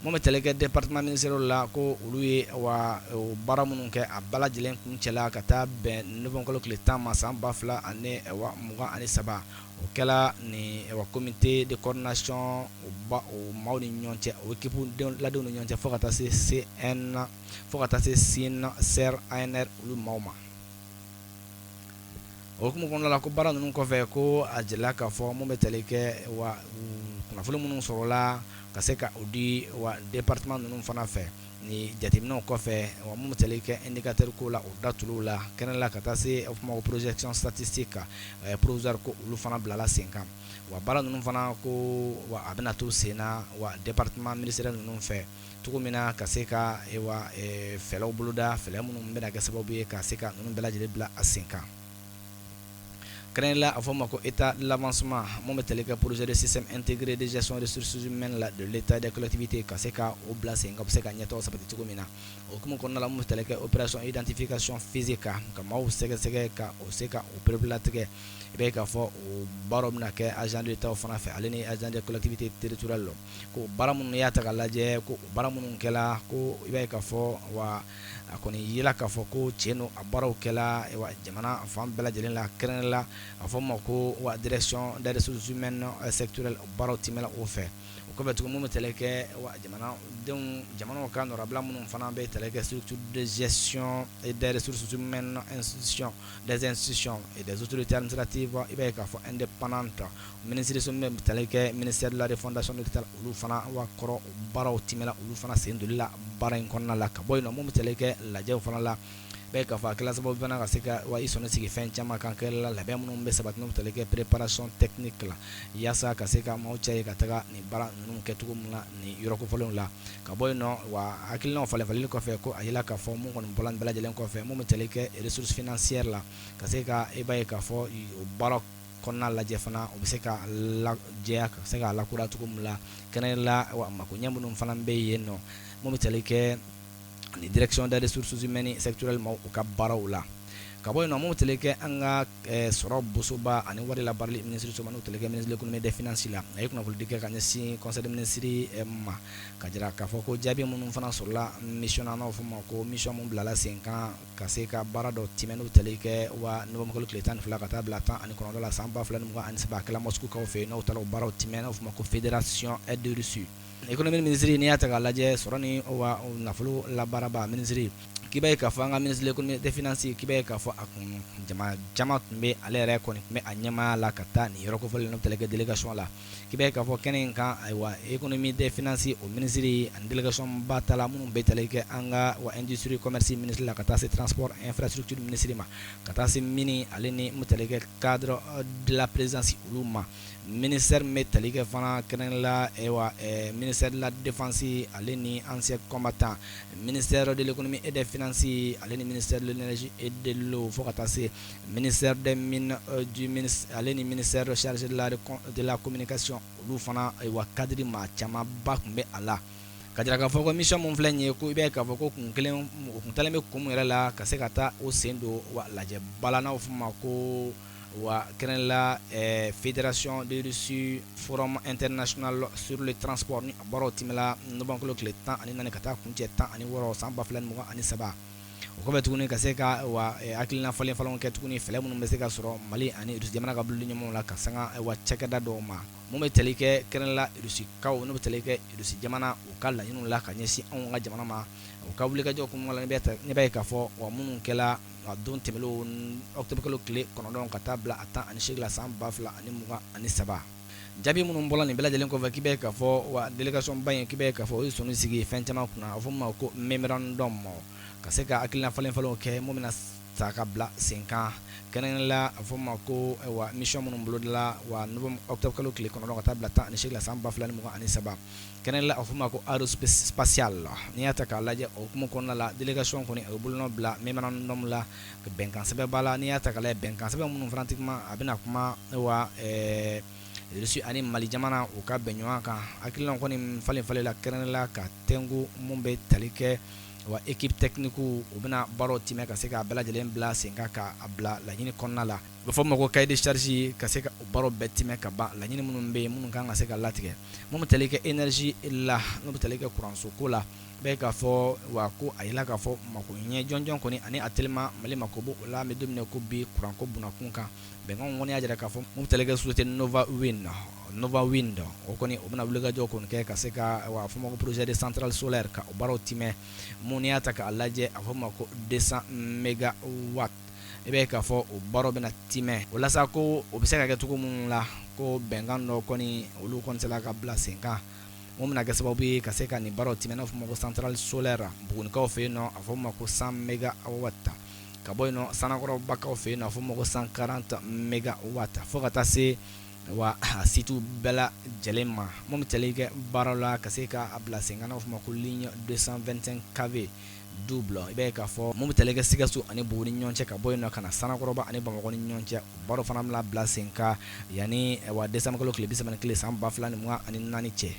Mun bɛ tali kɛ département ministériel la, ko olu ye wa o baara minnu kɛ, a bɛɛ lajɛlen kuncɛla ka taa bɛn novembre kalo tile 10 ma san 2023. O kɛla ni wa comité de coordination o maaw ni ɲɔgɔn cɛ, o équipe ladenw ni ɲɔgɔn cɛ, fo ka taa se CN, fo ka taa se CIN, CER, ANR olu maaw ma. O hukumu kɔnɔna la, ko baara ninnu kɔfɛ, ko a jirala k'a fɔ mun bɛ tali kɛ wa kunnafoni minnu sɔrɔla ka se ka o di wa département ninnu fana fɛ ni jateminɛw kɔfɛ, wa mun bɛ tali kɛ indicateur ko la, o datulu la kɛnɛ la, ka taa se o kuma projection statistique provisoire, ko olu fana bilala sen kan. Wa baara ninnu fana, ko wa a bɛna to sen na wa département ministériel ninnu fɛ cogo min na, ka se ka wa fɛlɛw boloda, fɛlɛ minnu bɛna kɛ sababu ye ka se ka ninnu bɛɛ lajɛlen bila a sen kan. Kɛrɛnkɛrɛnnenya la, a fɔ ma ko état de l'avancement mun bɛ tali kɛ projet de système intégré de gestion des ressources humaines la de l'État et des collectivités, ka se ka o bila sen kan, bɛ se ka ɲɛtaga sabati cogo min na. O hukumu kɔnɔna la, mun bɛ tali kɛ opération identification physique ka maaw sɛgɛsɛgɛ, ka o se ka o pereperelatigɛ, i b'a ye k'a fɔ o baaraw bɛna kɛ agent de l'État fana fɛ, ale ni agent des collectivités territoriales. Ko baara minnu y'a ta k'a lajɛ, ko baara minnu kɛla, ko i b'a ye k'a fɔ wa a kɔni yela k'a fɔ ko tiɲɛ don, a baaraw kɛla wa jamana fan bɛɛ lajɛlen la. Kɛrɛnkɛrɛnnenya la, a fɔ ma ko wa direction des ressources humaines sectorielles, baaraw tɛmɛna o fɛ. O kɔfɛ tuguni, mun bɛ tali kɛ wa jamanadenw, jamanaw ka nɔrabila minnu fana bɛ tali kɛ structure de gestion des ressources humaines institutions des institutions et des autorités administratives, i b'a ye k'a fɔ indépendantes, minisiriso min bɛ tali kɛ ministère de la refondation de l'État, olu fana wa kɔrɔ baaraw tɛmɛna, olu fana sen doli la baara in kɔnɔna la. Ka bɔ yen nɔ, mun bɛ tali kɛ lajɛw fana la, bɛɛ k'a fɔ a kɛla sababu fana ka se ka wa i sɔnni sigi fɛn caman kan kɛla la, labɛn minnu bɛ sabati, n'o bɛ tali kɛ préparation technique la, yaasa ka se ka maaw cɛ ka taga nin baara ninnu kɛ cogo min na nin yɔrɔ kofɔlenw la. Ka bɔ yen nɔ, wa hakilinaw falen falenli kɔfɛ, ko a yela k'a fɔ mun kɔni bɔla nin bɛɛ lajɛlen kɔfɛ, mun bɛ tali kɛ ressources financières la, ka se ka i b'a ye k'a fɔ o baara kɔnɔna lajɛ fana, o bɛ se ka lajɛya, ka se k'a lakura cogo min la kɛnɛ la. Wa makoɲɛ minnu fana bɛ yen nɔ, mun bɛ tali kɛ ni direction des ressources humaines sectorielles ma, u ka baaraw la. Ka bɔ yen nɔ, mun bɛ tali kɛ an ka sɔrɔ bosoba ani wari labaarali minisiriso ma, n'o tali kɛ ministre de l'économie et des finances la, a ye kunnafonidi kɛ ka ɲɛsin conseil des ministres ma, ka jira k'a fɔ ko jaabi minnu fana sɔrɔla mission na, n'o fɔ ma ko mission mun bilala sen kan ka se ka baara dɔ tɛmɛ, n'o tali kɛ wa novembre kalo tile 12 ka taa bila 19 la san 2023, a kɛla Moscou kaw fɛ yen, n'o taara o baaraw tɛmɛ, n'o fɔ ma ko fédération de Russie. Économie ministre, n'i y'a ta k'a lajɛ, sɔrɔ ni wa nafolo labaaraba ministre, k'i b'a ye k'a fɔ an ka ministre de l'économie et des finances, k'i b'a ye k'a fɔ a kun jama caman tun bɛ, ale yɛrɛ kɔni tun bɛ a ɲɛmaaya la ka taa nin yɔrɔ kofɔlen, n'o tali kɛ délégation la. K'i b'a ye k'a fɔ kɛnɛ in kan, ayiwa, économie des finances o ministre ani délégation ba ta la, minnu bɛ tali kɛ an ka wa industrie commerce ministre la, ka taa se transport infrastructure ministre ma, ka taa se mine ale ni mun tali kɛ cadre de la présidence olu ma, ministère min bɛ tali kɛ fana kɛrɛnkɛrɛnnenya la, ayiwa, ministère de la défense ale ni ancien combattant, ministère de l'économie et des finances ale ni ministère de l'énergie et de l'eau, fo ka taa se ministère des mines du ministre ale ni ministère chargé de la communication, olu fana, ayiwa, cadre maa camanba tun bɛ a la. Ka jira k'a fɔ ko mission mun filɛ nin ye, ko i b'a ye k'a fɔ ko kun kelen o kun talen bɛ kun mun yɛrɛ la, ka se ka taa o sen don wa lajɛba la, n'aw fɔ ma ko wa kɛrɛnkɛrɛnnenya la fédération de Russie forum international sur le transport, ni a baaraw tɛmɛna novembre kalo tile 14 ka taa kuncɛ 16 san 2023. O kɔfɛ tuguni, ka se ka wa hakilina falen falenw kɛ tuguni, fɛɛrɛ minnu bɛ se ka sɔrɔ Mali ani Russie jamana ka bolodiɲɔgɔnmaw la, ka sanga wa cakɛda dɔw ma, mun bɛ tali kɛ kɛrɛnkɛrɛnnenya la Russikaw, n'o bɛ tali kɛ Russie jamana u ka laɲiniw la ka ɲɛsin anw ka jamana ma, u ka wulikajɔ kun la. Ne b'a ye k'a fɔ wa minnu kɛla a don tɛmɛnlenw, octobre kalo tile 9 ka taa bila a 18 la san 2023, jaabi minnu bɔra nin bɛɛ lajɛlen kɔfɛ, k'i b'a ye k'a fɔ wa délégation ba in, k'i b'a ye k'a fɔ o ye sɔnni sigi fɛn caman kunna, a fɔ min ma ko mémorandum, ka se ka hakilina falen falenw kɛ mun bɛna ta ka bila sen kan kɛrɛnkɛrɛnnenya la, a fɔ ma ko wa mission minnu bolodala wa octobre kalo tile 9 ka taa bila 18 la san 2023, kɛrɛnkɛrɛnnenya la, a fɔ ma ko aérospatial. N'i y'a ta k'a lajɛ, o hukumu kɔnɔna la, délégation kɔni a ye bolonɔ bila mémorandum la, bɛnkan sɛbɛn ba la. N'i y'a ta k'a lajɛ, bɛnkan sɛbɛn minnu fana tɛ kuma, a bɛna kuma wa Russie ani Mali jamana u ka bɛn ɲɔgɔn kan, hakilinaw kɔni falen falen la, kɛrɛnkɛrɛnnenya la ka tɛnku mun bɛ tali kɛ Wa équipe technique u bɛna baaraw timɛ ka se k'a bɛɛ lajɛlen bila sen kan k'a bila laɲini kɔnɔna la. U bɛ fɔ ma ko cahier de charge ka se ka o baaraw bɛɛ timɛ ka ban laɲini minnu bɛ yen minnu kan ka se ka latigɛ. Mun bɛ tali kɛ énergie la, n'o bɛ tali kɛ kuranso ko la, bɛɛ k'a fɔ wa ko a yira k'a fɔ mako ɲɛ jɔnjɔn kɔni ani a telima Mali mako b'o la. An bɛ don min na ko bi kuranko bunakun kan, bɛnkanw kɔni y'a jira k'a fɔ mun bɛ tali kɛ société Nova Wind, Nova Wind o kɔni o bɛna wulikajɔ kɔni kɛ ka se ka wa a fɔ ma ko projet de centrale solaire ka o baaraw timɛ. Mun n'i y'a ta k'a lajɛ, a fɔ ma ko 200 mégawatt, i b'a ye k'a fɔ o baaraw bɛna timɛ. O la sa, ko o bɛ se ka kɛ cogo minnu la, ko bɛnkan dɔ kɔni olu kɔni sera ka bila sen kan mun bɛna kɛ sababu ye ka se ka nin baaraw timɛ, n'a fɔ ma ko centrale solaire Bugunikaw fɛ yen nɔ, a fɔ ma ko 100 mégawatt, ka bɔ yen nɔ Sanakɔrɔbakaw fɛ yen nɔ, a fɔ ma ko 140 mégawatt, fo ka taa se wa a sitew bɛɛ lajɛlen ma. Mun bɛ tali kɛ baaraw la ka se k'a bila sen kan, n'a fɔ ma ko ligne 225 kV double, i b'a ye k'a fɔ mun bɛ tali kɛ Sikaso ani Buguni ni ɲɔgɔn cɛ, ka bɔ yen nɔ ka na Sanakɔrɔba ani Bamakɔ ni ɲɔgɔn cɛ, baaraw fana bɛna bila sen kan yanni wa décembre kalo tile 31 san 2024 cɛ.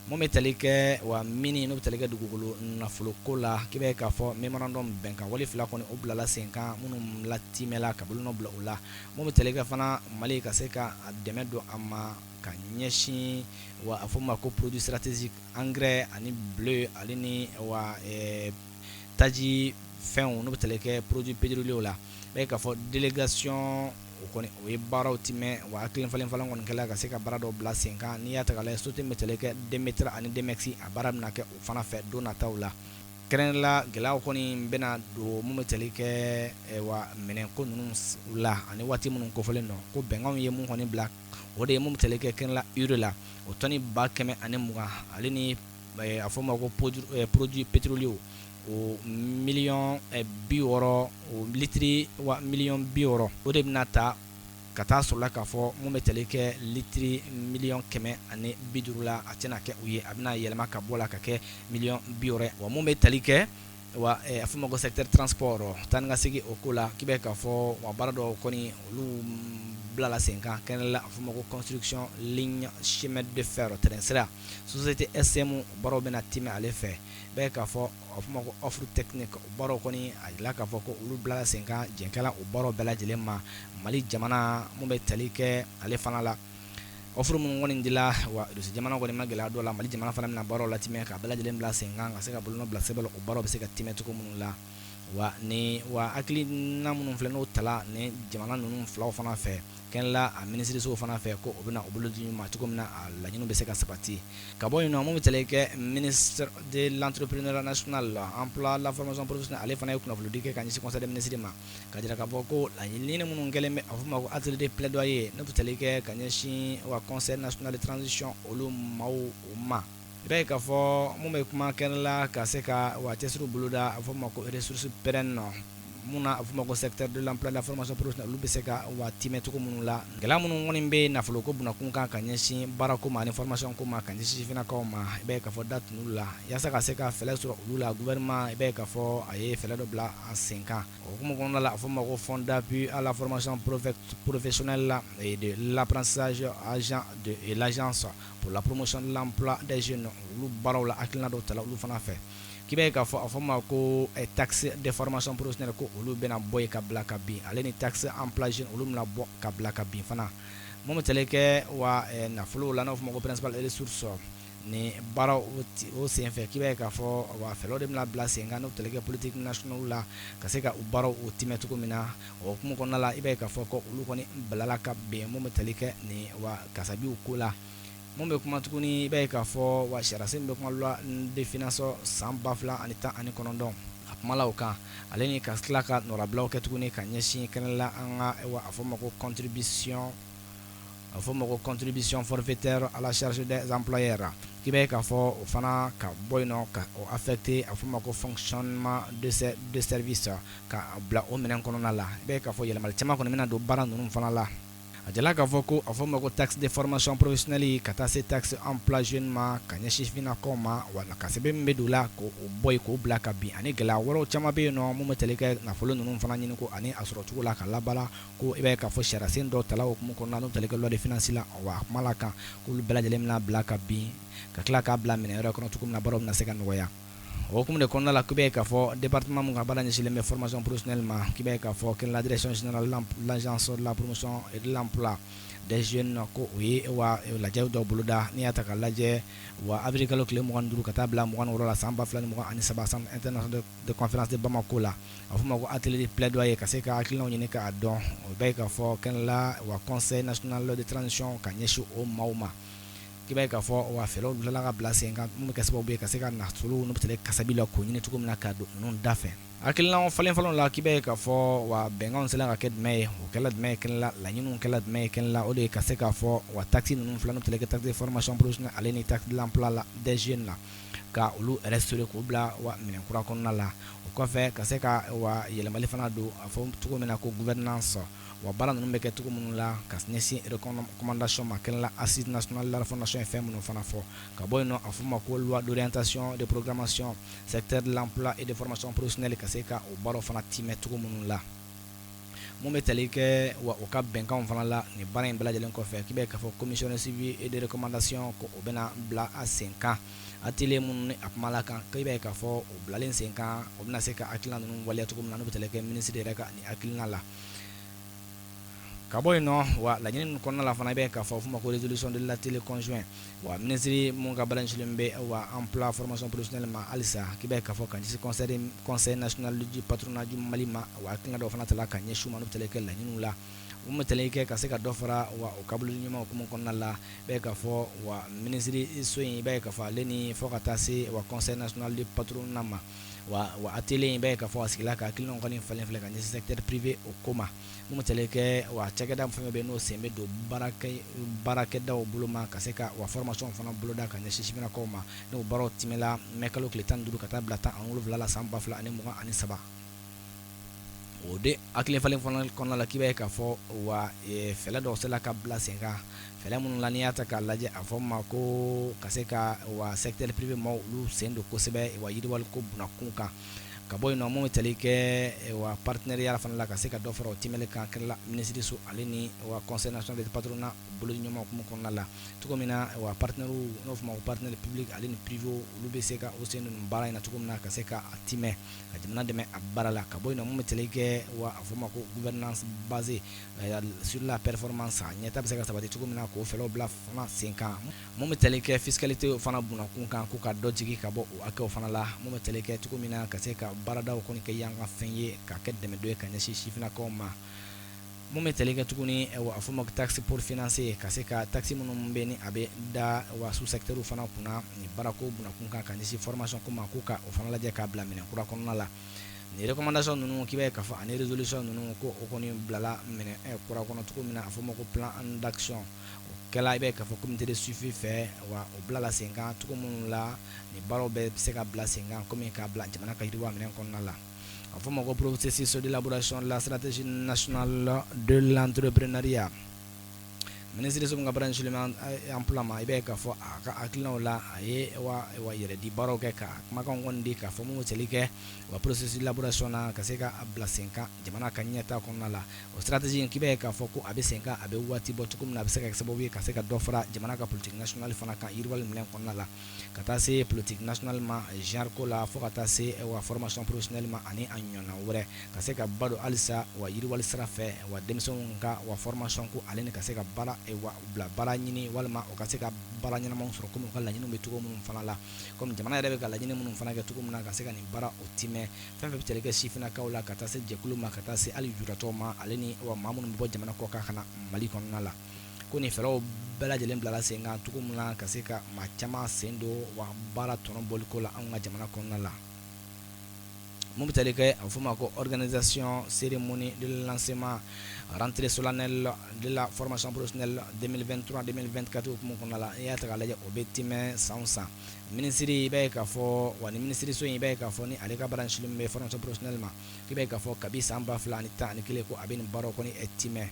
Mun bɛ tali kɛ wa mine, n'o bɛ tali kɛ dugukolo nafolo ko la, k'i b'a ye k'a fɔ memorandum bɛnkan wale fila kɔni o bilala sen kan minnu latimɛla ka bolonɔ bila o la. Mun bɛ tali kɛ fana Mali ka se ka dɛmɛ don a ma ka ɲɛsin wa a fɔ ma ko produit stratégique, engrais ani blé, ale ni wa taji fɛnw, n'o bɛ tali kɛ produit pétrolier la. I b'a ye k'a fɔ délégation o kɔni o ye baaraw timɛ wa hakili falen falen kɔni kɛla ka se ka baara dɔw bila sen kan. N'i y'a ta k'a lajɛ, société min bɛ tali kɛ DEMETRA ani DEMEX, a baara bɛna kɛ o fana fɛ don nataw la. Kɛrɛnkɛrɛn la, gɛlɛyaw kɔni bɛna don mun bɛ tali kɛ wa minɛnko ninnu la ani waati minnu kofɔlen don, ko bɛnkanw ye mun kɔni bila, o de ye mun bɛ tali kɛ kɛrɛnkɛrɛn la urée la, o tɔni 120,000, ale ni a fɔ ma ko produit pétrolier o miliyɔn 60, o litiri wa miliyɔn 60, o de bɛna ta ka taa sɔrɔla k'a fɔ mun bɛ tali kɛ litiri miliyɔn 150 la, a tɛna kɛ u ye, a bɛna yɛlɛma ka bɔ la ka kɛ miliyɔn 60. Wa mun bɛ tali kɛ wa a fɔ ma ko secteur transport, taa ni ka segin o ko la, k'i bɛ k'a fɔ wa baara dɔw kɔni olu bilala sen kan. Kɛrɛnkɛrɛn la, a fɔ ma ko construction ligne chemin de fer, train sira, société SCM, baaraw bɛna timɛ ale fɛ. Bɛɛ k'a fɔ a fɔ ma ko offre technique, baaraw kɔni a jira k'a fɔ ko olu bilala sen kan, jɛnkɛla o baaraw bɛɛ lajɛlen ma Mali jamana. Mun bɛ tali kɛ ale fana la, offre minnu kɔni dila wa Russie jamana kɔni ma gɛlɛya dɔ la, Mali jamana fana bɛna baaraw latimɛ ka bɛɛ lajɛlen bila sen kan ka se ka bolonɔ bila sɛbɛn la, o baaraw bɛ se ka timɛ cogo minnu la. Wa ni wa hakilina minnu filɛ, n'o tala ni jamana ninnu filaw fana fɛ, kɛnɛla a minisirisow fana fɛ, ko o bɛna o bolo di ma cogo min na, a laɲiniw bɛ se ka sabati. Ka bɔ yen nɔ, mun bɛ tali kɛ ministre de l'entrepreneuriat national, emploi, la formation professionnelle, ale fana ye kunnafonidi kɛ ka ɲɛsin conseil des ministres ma, ka jira k'a fɔ ko laɲini minnu kɛlen bɛ, a fɔ ma ko atelier de plaidoyer, n'o bɛ tali kɛ ka ɲɛsin wa conseil national de transition olu maaw o ma. I b'a ye k'a fɔ mun bɛ kuma kɛnɛ la ka se ka wa cɛsiriw boloda, a fɔ ma ko ressources pérennes, mun na a fɔ ma ko secteur de l'emploi, la formation professionnelle, olu bɛ se ka wa timɛ cogo minnu la. Gɛlɛya minnu kɔni bɛ nafolo ko bunakun kan ka ɲɛsin baarako ma ani formation ko ma ka ɲɛsin sifinnakaw ma, i b'a ye k'a fɔ da tun la yaasa ka se ka fɛɛrɛ sɔrɔ olu la, gouvernement, i b'a ye k'a fɔ a ye fɛɛrɛ dɔ bila a sen kan. O hukumu kɔnɔna la, a fɔ ma ko fonds d'appui à la formation professionnelle et de l'apprentissage, agent de l'agence pour la promotion de l'emploi des jeunes, olu baaraw la hakilina dɔw tala olu fana fɛ. K'i b'a ye k'a fɔ a fɔ ma ko taxe de formation professionnelle, ko olu bɛna bɔ yen ka bila ka bin, ale ni taxe emploi jeune, olu bɛna bɔ ka bila ka bin fana. Mun bɛ tali kɛ wa nafolo la, n'a fɔ ma ko principale ressource, ni baaraw o senfɛ, k'i b'a ye k'a fɔ wa fɛɛrɛw de bɛna bila sen kan, n'o tali kɛ politique nationale la ka se ka u baaraw o timɛ cogo min na. O hukumu kɔnɔna la, i b'a ye k'a fɔ ko olu kɔni bilala ka bɛn. Mun bɛ tali kɛ nin wa kasabiw ko la, mun bɛ kuma tuguni, i b'a ye k'a fɔ wa sariyasen min bɛ kuma loi de finances san 2019, a kumala o kan, ale ni ka tila ka nɔrabilaw kɛ tuguni ka ɲɛsin kɛnɛ la an ka wa a fɔ ma ko contribution, a fɔ ma ko contribution forfaitaire à la charge des employeurs, k'i b'a ye k'a fɔ o fana ka bɔ yen nɔ ka o affecté, a fɔ ma ko fonctionnement de ces deux services, ka bila o minɛn kɔnɔna la. I b'a ye k'a fɔ yɛlɛmali caman kɔni bɛna don baara ninnu fana la. A jala k'a fɔ ko a fɔ ma ko taxe de formation professionnelle ka taa se taxe emploi jeune ma ka ɲɛsin sifinnakaw ma, wala ka sɛbɛn min bɛ don la k'o bɔ yen k'o bila ka bin, ani gɛlɛya wɛrɛw caman bɛ yen nɔ mun bɛ tali kɛ nafolo ninnu fana ɲini ko ani a sɔrɔ cogo la ka labaara, ko i b'a ye k'a fɔ sariyasen dɔw tala o hukumu kɔnɔna, n'o tali kɛ loi de finances la, wa a kuma la kan k'olu bɛɛ lajɛlen bɛna bila ka bin ka tila k'a bila minɛn wɛrɛ kɔnɔ cogo min na, baaraw bɛna se ka nɔgɔya. O hukumu de kɔnɔna la, k'i b'a ye k'a fɔ département min ka baara ɲɛsinlen bɛ formation professionnelle ma, k'i b'a ye k'a fɔ kɛnɛ la direction générale l'agence de la promotion et de l'emploi des jeunes, ko o ye wa lajɛw dɔw boloda. N'i y'a ta k'a lajɛ, wa avril kalo tile 25 ka taa bila 26 la san 2023, centre international de conférence de Bamako la, a fɔ ma ko atelier de plaidoyer, ka se ka hakilinaw ɲini k'a dɔn. O b'a ye k'a fɔ kɛnɛ la wa conseil national de transition ka ɲɛsin o maaw ma, k'i b'a ye k'a fɔ wa fɛɛrɛw bilala ka bila sen kan mun bɛ kɛ sababu ye ka se ka nafolo n'u bɛ kasabi la k'o ɲini cogo min na ka don ninnu da fɛ. Hakilinaw falen falenw la, k'i b'a ye k'a fɔ wa bɛnkanw sera ka kɛ jumɛn ye, o kɛla jumɛn ye kɛnɛ la, laɲiniw kɛla jumɛn ye kɛnɛ la, o de ye ka se k'a fɔ wa taxe ninnu fila n'u tɛle kɛ taxe de formation professionnelle ale ni taxe de l'emploi la des jeunes la, ka olu restaurer k'u bila wa minɛn kura kɔnɔna la. O kɔfɛ, ka se ka wa yɛlɛmali fana don, a fɔ cogo min na ko gouvernance, wa baara ninnu bɛ kɛ cogo minnu la, ka ɲɛsin recommandation ma kɛnɛ la assise nationale de la refondation ye fɛn minnu fana fɔ. Ka bɔ yen nɔ, a fɔ ma ko loi d'orientation de programmation secteur de l'emploi et de formation professionnelle, ka se ka o baaraw fana timɛ cogo minnu la. Mun bɛ tali kɛ wa o ka bɛnkanw fana la nin baara in bɛɛ lajɛlen kɔfɛ, k'i bɛ k'a fɔ commission de suivi et de recommandation, ko o bɛna bila a sen kan. Atelier minnu ni a kumala kan, k'i b'a ye k'a fɔ o bilalen sen kan, o bɛna se ka hakilina ninnu waleya cogo min na, n'o bɛ tali kɛ minisiri yɛrɛ ka nin hakilina la. Ka bɔ yen nɔ, wa laɲini ninnu kɔnɔna la fana, i b'a ye k'a fɔ f'o ma ko résolution de l'atelier conjoint, wa minisiri mun ka baara ɲɛsinnen bɛ wa emploi formation professionnelle ma halisa, k'i b'a ye k'a fɔ ka ɲɛsin conseil national du patronat du Mali ma, wa hakilina dɔw fana tala ka ɲɛsin u ma, n'o bɛ tali kɛ laɲiniw la mun bɛ tali kɛ ka se ka dɔ fara wa o ka ɲuman hukumu kɔnɔna la. I b'a ye k'a fɔ wa minisiri so in, i b'a ye k'a fɔ ale ni fo ka taa se wa conseil national du patronat ma, wa atelier in, i b'a ye k'a fɔ a sigila ka hakilinaw kɔni falen filɛ ka ɲɛsin secteur privé o ko ma, mun bɛ tali kɛ wa cakɛda fɛn bɛ n'o sen bɛ don baarakɛdaw bolo ma, ka se ka wa formation fana boloda ka ɲɛsin sifinnakaw ma. N'o baaraw timɛla mɛ kalo tile 15 ka taa bila 17 la san 2023. O de hakili falen fana kɔnɔna la, k'i b'a ye k'a fɔ wa fɛɛrɛ dɔw sera ka bila sen kan, fɛɛrɛ minnu la n'i y'a ta k'a lajɛ, a fɔ ma ko ka se ka wa secteur privé maaw olu sen don kosɛbɛ wa yiriwali ko bunakun kan. Ka bɔ yen nɔ, mun bɛ tali kɛ wa partenariat fana la, ka se ka dɔ fara o timɛli kan kɛnɛ la minisiri so ale ni wa conseil national de patronat bolo ɲɔgɔn hukumu kɔnɔna la cogo min na, wa partenaires n'o fɔ ma ko partenaire public ale ni privé, olu bɛ se ka o sen don baara in na cogo min na, ka se ka a timɛ ka jamana dɛmɛ a baara la. Ka bɔ yen nɔ, mun bɛ tali kɛ wa a fɔ ma ko gouvernance basée sur la performance, ɲɛta bɛ se ka sabati cogo min na, k'o fɛɛrɛw bila fana sen kan. Mun bɛ tali kɛ fiscalité fana bunakun kan, ko ka dɔ jigin ka bɔ o hakɛw fana la. Mun bɛ tali kɛ cogo min na ka se ka baaradaw kɔni kɛ yankan fɛn ye, ka kɛ dɛmɛ dɔ ye ka ɲɛsin sifinnakaw ma. Mun bɛ tali kɛ tuguni, a fɔ ma taxe pour financer, ka se ka taxe minnu bɛ ni a bɛ da wa sous secteur fana kunna nin baarako bunakun kan, ka ɲɛsin formation ko ma, ko ka o fana lajɛ k'a bila minɛn kura kɔnɔna la. Nin recommandation ninnu, k'i b'a ye k'a fɔ ani résolution ninnu, ko o kɔni bilala minɛn kura kɔnɔ cogo min na, a fɔ ma ko plan d'action, o kɛla i b'a ye k'a fɔ comité de suivi fɛ, wa o bilala sen kan cogo minnu la, nin baaraw bɛɛ bɛ se ka bila sen kan komi k'a bila jamana ka yiriwa minɛn kɔnɔna la. A fɔ ma ko processus d'élaboration de la stratégie nationale de l'entrepreneuriat. Minisiri so min ka baara ɲɛsinnen bɛ emploi ma, i b'a ye k'a fɔ a ka hakilinaw la, a ye wa yɛrɛ di baaraw kɛ ka kumakanw kɔni di k'a fɔ mun bɛ tali kɛ wa processus d'élaboration na, ka se ka bila sen kan jamana ka ɲɛtaa kɔnɔna la. O stratégie in, k'i b'a ye k'a fɔ ko a bɛ sen kan, a bɛ waati bɔ cogo min na, a bɛ se ka kɛ sababu ye ka se ka dɔ fara jamana ka politique nationale fana kan yiriwali minɛn kɔnɔna la, ka taa se politique nationale ma genre ko la, fo ka taa se wa formation professionnelle ma ani a ɲɔgɔnna wɛrɛ, ka se ka ba don halisa wa yiriwali sira fɛ, wa denmisɛnw ka wa formation ko ale ni ka se ka baara wa bila baara ɲini, walima o ka se ka baara ɲɛnamaw sɔrɔ komi u ka laɲiniw bɛ cogo minnu fana la, komi jamana yɛrɛ bɛ ka laɲini minnu fana kɛ cogo min na, ka se ka nin baara o timɛ. Fɛn fɛn bɛ tali kɛ sifinnakaw la, ka taa se jɛkulu ma, ka taa se hali lujuratɔw ma, ale ni wa maa minnu bɛ bɔ jamana kɔ kan ka na Mali kɔnɔna la, ko nin fɛɛrɛw bɛɛ lajɛlen bilala sen kan cogo min na, ka se ka maa caman sen don wa baara tɔnɔ bɔliko la anw ka jamana kɔnɔna la. Mun bɛ tali kɛ a bɛ fɔ o ma ko organisation cérémonie de lancement rentrée solennelle de la formation professionnelle 2023 2024 hukumu kɔnɔna la, n'i y'a ta k'a lajɛ, o bɛ timɛ san o san. Minisiri, i b'a ye k'a fɔ wa ni minisiriso in, i b'a ye k'a fɔ ni ale ka baara ɲɛsinnen bɛ formation professionnelle ma, k'i b'a ye k'a fɔ kabi san 2011 ko a bɛ nin baaraw kɔni timɛ.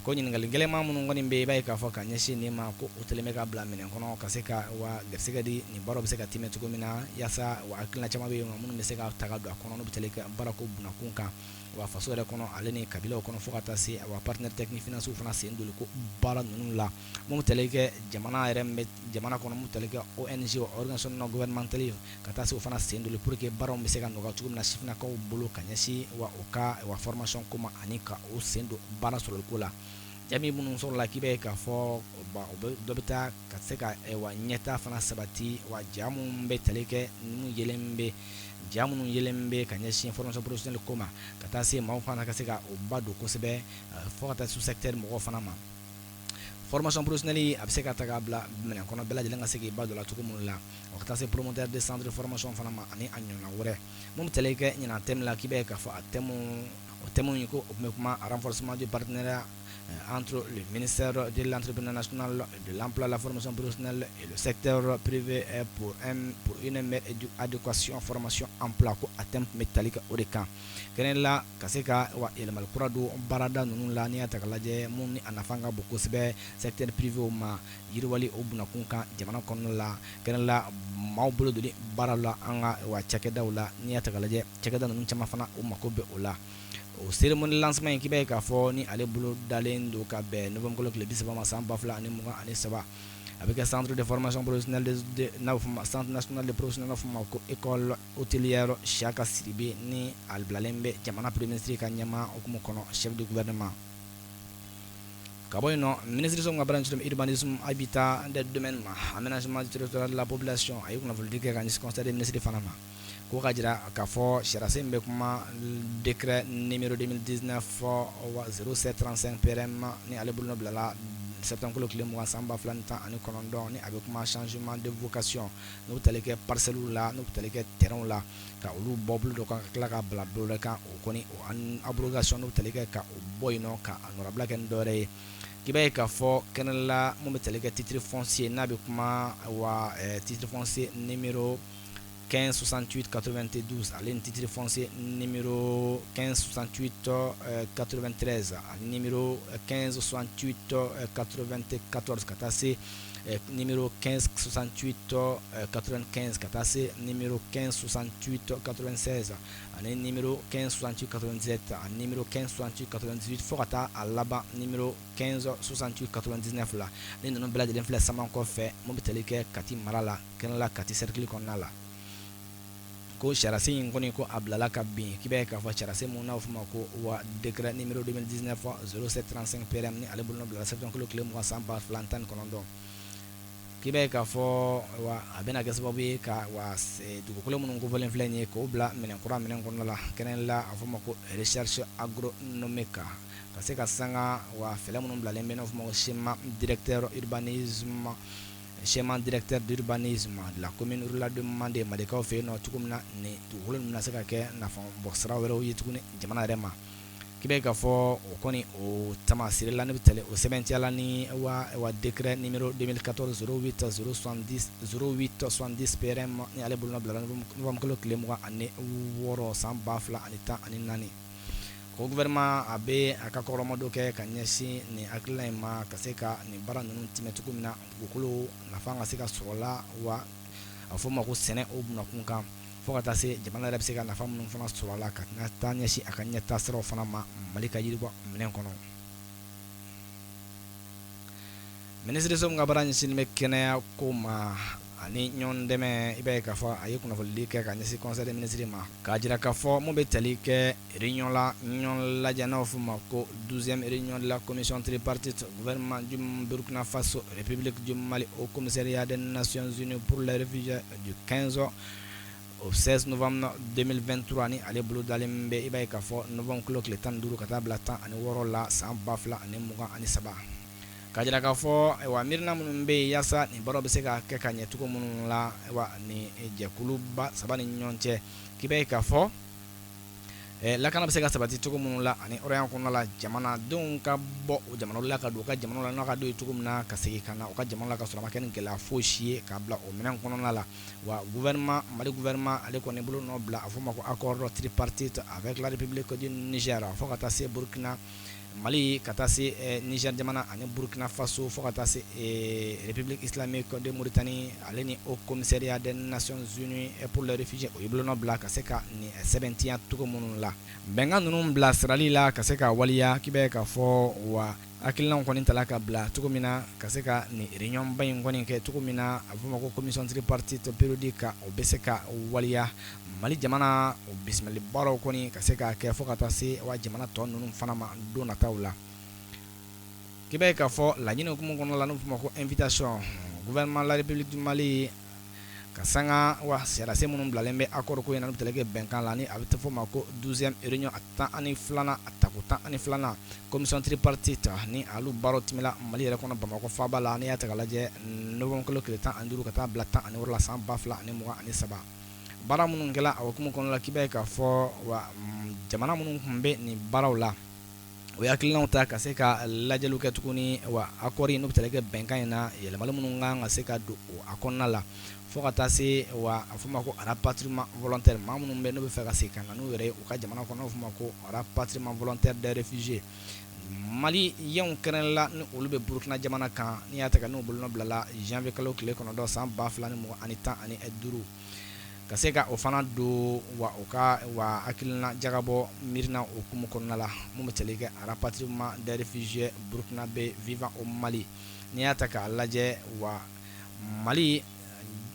Ko ɲininkali gɛlɛnman minnu kɔni bɛ yen, i b'a ye k'a fɔ ka ɲɛsin nin ma, ko o tɛlen bɛ ka bila minɛn kɔnɔ ka se ka wa garisɛgɛ di nin baaraw bɛ se ka tɛmɛ cogo min na, yaasa wa hakilina caman bɛ yen minnu bɛ se ka ta ka don a kɔnɔ, n'u bɛ tali kɛ baarako bunakun kan wa faso yɛrɛ kɔnɔ, ale ni kabilaw kɔnɔ, fo ka taa se wa partenaire technique financier fana sen doli ko baara ninnu la, mun bɛ tali kɛ jamana yɛrɛ bɛ jamana kɔnɔ, mun bɛ tali kɛ ONG, organisation non gouvernementale, ka taa se o fana sen doli pour que baaraw bɛ se ka nɔgɔya cogo min na sifinnakaw bolo ka ɲɛsin wa u ka wa formation ko ma ani ka o sen don baara sɔrɔli ko la. Jaabi minnu sɔrɔla, k'i b'a ye k'a fɔ dɔ bɛ taa ka se ka wa ɲɛtaa fana sabati wa ja minnu bɛ tali kɛ minnu yelen bɛ ja minnu yelen bɛ ka ɲɛsin formation professionnelle ko ma, ka taa se maaw fana ka se ka o ba don kosɛbɛ, fo ka taa sous secteur mɔgɔw fana ma. Formation professionnelle a bɛ se ka ta k'a bila minɛn kɔnɔ, bɛɛ lajɛlen ka se k'i ba don la cogo minnu la, o ka taa se promoteur de centre de formation fana ma ani a ɲɔgɔnna wɛrɛ. Mun bɛ tali kɛ ɲinan thème la, k'i b'a ye k'a fɔ a thème, o thème in ko o tun bɛ kuma renforcement du partenariat entre le ministère de l'Entrepreneuriat national, de l'Emploi, la formation professionnelle et le secteur privé pour une meilleure adéquation formation emploi. Ko a thème tun bɛ tali kɛ o de kan kɛnɛ la, ka se ka wa yɛlɛmali kura don baarada ninnu la, n'i y'a ta k'a lajɛ mun ni a nafa ka bon kosɛbɛ secteur privé ma, yiriwali o bunakun kan jamana kɔnɔna la, kɛnɛ la maaw bolo doli baara la an ka wa cakɛdaw la. N'i y'a ta k'a lajɛ, cakɛda ninnu caman fana u mako bɛ o la. O cérémonie lancement in, k'i b'a ye k'a fɔ ni ale bolo dalen don ka bɛn novembre kalo tile 30 ma san 2023, a bɛ kɛ centre de formation professionnelle de, n'a bɛ fɔ ma centre national de professionnel, n'a bɛ fɔ ma ko école hôtelière Siyaka Sidibe, ni a bilalen bɛ jamana premier ministre ka ɲɛmaa hukumu kɔnɔ, chef de gouvernement. Ka bɔ yen nɔ, minisiriso ka baara ɲɛsinnen urbanisme, habitat des domaines ma, aménagement du territoire, de la population, a ye kunnafonidi kɛ ka ɲɛsin conseil des ministres fana ma, ko ka jira k'a fɔ sariyasen bɛ kuma décret numéro 2019 0735 PRM, ni ale bolonɔ bilala septembre kalo tile 20 san 2019, ni a bɛ kuma changement de vocation, n'o bɛ tali kɛ parcelles la, n'o bɛ tali kɛ terrain la, ka olu bɔ bolo dɔ kan ka tila ka bila bolo wɛrɛ kan, o kɔni o abrogation, n'o bɛ tali kɛ ka o bɔ yen nɔ ka a nɔrabila kɛ ni dɔwɛrɛ ye. K'i b'a ye k'a fɔ kɛnɛ la mun bɛ tali kɛ titre foncier, n'a bɛ kuma wa titre foncier numéro 1568 92, ale ni titre foncier numéro 1568 93, ani numéro 1568 94, ka taa se numéro 1568 95, ka taa se numéro 1568 96, ani numéro 1568 97, ani numéro 1568 98, fo ka taa a laban numéro 1568 99 la. Ni ninnu bɛɛ lajɛlen filɛ saman kɔfɛ, mun bɛ tali kɛ Kati mara la, kɛnɛ la Kati cercle kɔnɔna la, ko sariyasen in kɔni ko a bilala ka bin. K'i b'a ye k'a fɔ sariyasen mun n'a bɛ f'o ma ko wa décret numéro 2019 0735 PRM, ni ale bolonɔ bilala septembre kalo tile 20 san 2019, k'i b'a ye k'a fɔ wa a bɛna kɛ sababu ye ka wa dugukolo minnu kofɔlen filɛ nin ye, k'o bila minɛn kura minɛn kɔnɔna la, kɛnɛ la a fɔ ma ko recherche agronomique, ka se ka sanga wa fɛɛrɛ minnu bilalen bɛ, n'a fɔ ma ko schéma directeur urbanisme, schéma directeur d'urbanisme de la commune rurale de Mande, Madekaw fɛ yen nɔ cogo min na, ni dugukolo ninnu bɛna se ka kɛ nafa bɔ sira wɛrɛw ye tuguni jamana yɛrɛ ma. K'i b'a ye k'a fɔ o kɔni o tamasire la, ne bɛ tali o sɛbɛntiya la ni wa décret numéro 2014 08 070 08 70 PRM, ni ale bolonɔ bilala novembre kalo tile 26 san 2014. Ko gouvernement a bɛ a ka kɔrɔmadon kɛ ka ɲɛsin nin hakilina in ma, ka se ka nin baara ninnu timɛ cogo min na, dugukolo nafa ka se ka sɔrɔ la wa a fɔ ma ko sɛnɛ o bunakun kan, fo ka taa se jamana yɛrɛ bɛ se ka nafa minnu fana sɔrɔ a la, ka taa ɲɛsin a ka ɲɛtaa siraw fana ma Mali ka yiriwa minɛn kɔnɔ. Minisiriso min ka baara ɲɛsinnen bɛ kɛnɛya ko ma ani ɲɔgɔn dɛmɛ, i b'a ye k'a fɔ a ye kunnafonidi kɛ ka ɲɛsin conseil des ministres ma, k'a jira k'a fɔ mun bɛ tali kɛ réunion la, ɲɔgɔn lajɛ n'a bɛ f'o ma ko 12e réunion de la commission tripartite gouvernement du Burkina Faso, République du Mali, Haut Commissariat des Nations Unies pour les réfugiés, du 15 au 16 novembre 2023, ni ale bolo dalen bɛ, i b'a ye k'a fɔ novembre kalo tile 15 ka taa bila 16 la san 2023, ka jira k'a fɔ ayiwa miirina minnu bɛ yen yaasa nin baaraw bɛ se ka kɛ ka ɲɛ cogo minnu la, ayiwa ni jɛkuluba saba ni ɲɔgɔn cɛ, k'i b'a ye k'a fɔ lakana bɛ se ka sabati cogo minnu la ani hɔrɔnya kɔnɔna la, jamanadenw ka bɔ o jamana la ka don u ka jamana la n'a ka don ye cogo min na, ka segin ka na u ka jamana la ka sɔrɔ a ma kɛ ni gɛlɛya foyi si ye, k'a bila o minɛn kɔnɔna la. Wa gouvernement, Mali gouvernement, ale kɔni bolo nɔ bila a fɔ ma ko accord tripartite avec la République du Niger, fo ka taa se Burkina. Mali ka taa se Niger jamana ani Burkina Faso, fo ka taa se République islamique de Mauritanie, ale ni Haut Commissariat des Nations Unies pour les réfugiés, o ye bolonɔ bila ka se ka nin sɛbɛntiya cogo minnu la. Bɛnkan ninnu bilasirali la ka se ka waleya, k'i bɛ k'a fɔ wa hakilinaw kɔni tala ka bila cogo min na ka se ka nin réunion ba in kɔni kɛ cogo min na, a bɛ f'o ma ko commission tripartite périodique, o bɛ se ka waleya Mali jamana o bisimilali baaraw kɔni ka se ka kɛ, fo ka taa se wa jamana tɔ ninnu fana ma don nataw la. K'i b'a ye k'a fɔ laɲini hukumu kɔnɔ la, n'o f'o ma ko invitation gouvernement la République du Mali ka sanga wa sariyasen minnu bilalen bɛ accord ko in na, n'o bɛ tali kɛ bɛnkan la, ni a bɛ fɔ o ma ko 12e réunion, a 12nan, a tako 12nan commission tripartite, ni alu baaraw tɛmɛna Mali yɛrɛ kɔnɔ Bamakɔ faaba la. N'i y'a ta k'a lajɛ, novembre kalo tile 15 ka taa bila 16 la san 2023, baara minnu kɛla a hukumu kɔnɔ la, k'i b'a ye k'a fɔ wa jamana minnu tun bɛ nin baaraw la, o ye hakilinaw ta ka se ka lajɛliw kɛ tuguni wa accord n'o bɛ tali kɛ bɛnkan in na, yɛlɛmali minnu kan ka se ka don a kɔnɔna la, fo ka taa se wa a fɔ ma ko rapatriement volontaire, maa minnu bɛ n'u bɛ fɛ ka segin ka na n'u yɛrɛ ye u ka jamana kɔnɔ, n'o fɔ ma ko rapatriement volontaire des réfugiés maliens kɛrɛn la, ni olu bɛ Burukina jamana kan. N'i y'a ta ka n'u bolonɔ bilala janvier kalo tile 9 san 2015, ka se ka o fana don wa u ka wa hakilina jagabɔ miirina hukumu kɔnɔna la, mun bɛ tali kɛ rapatriement des réfugiés burkinabé vivant au Mali. N'i y'a ta k'a lajɛ, wa Mali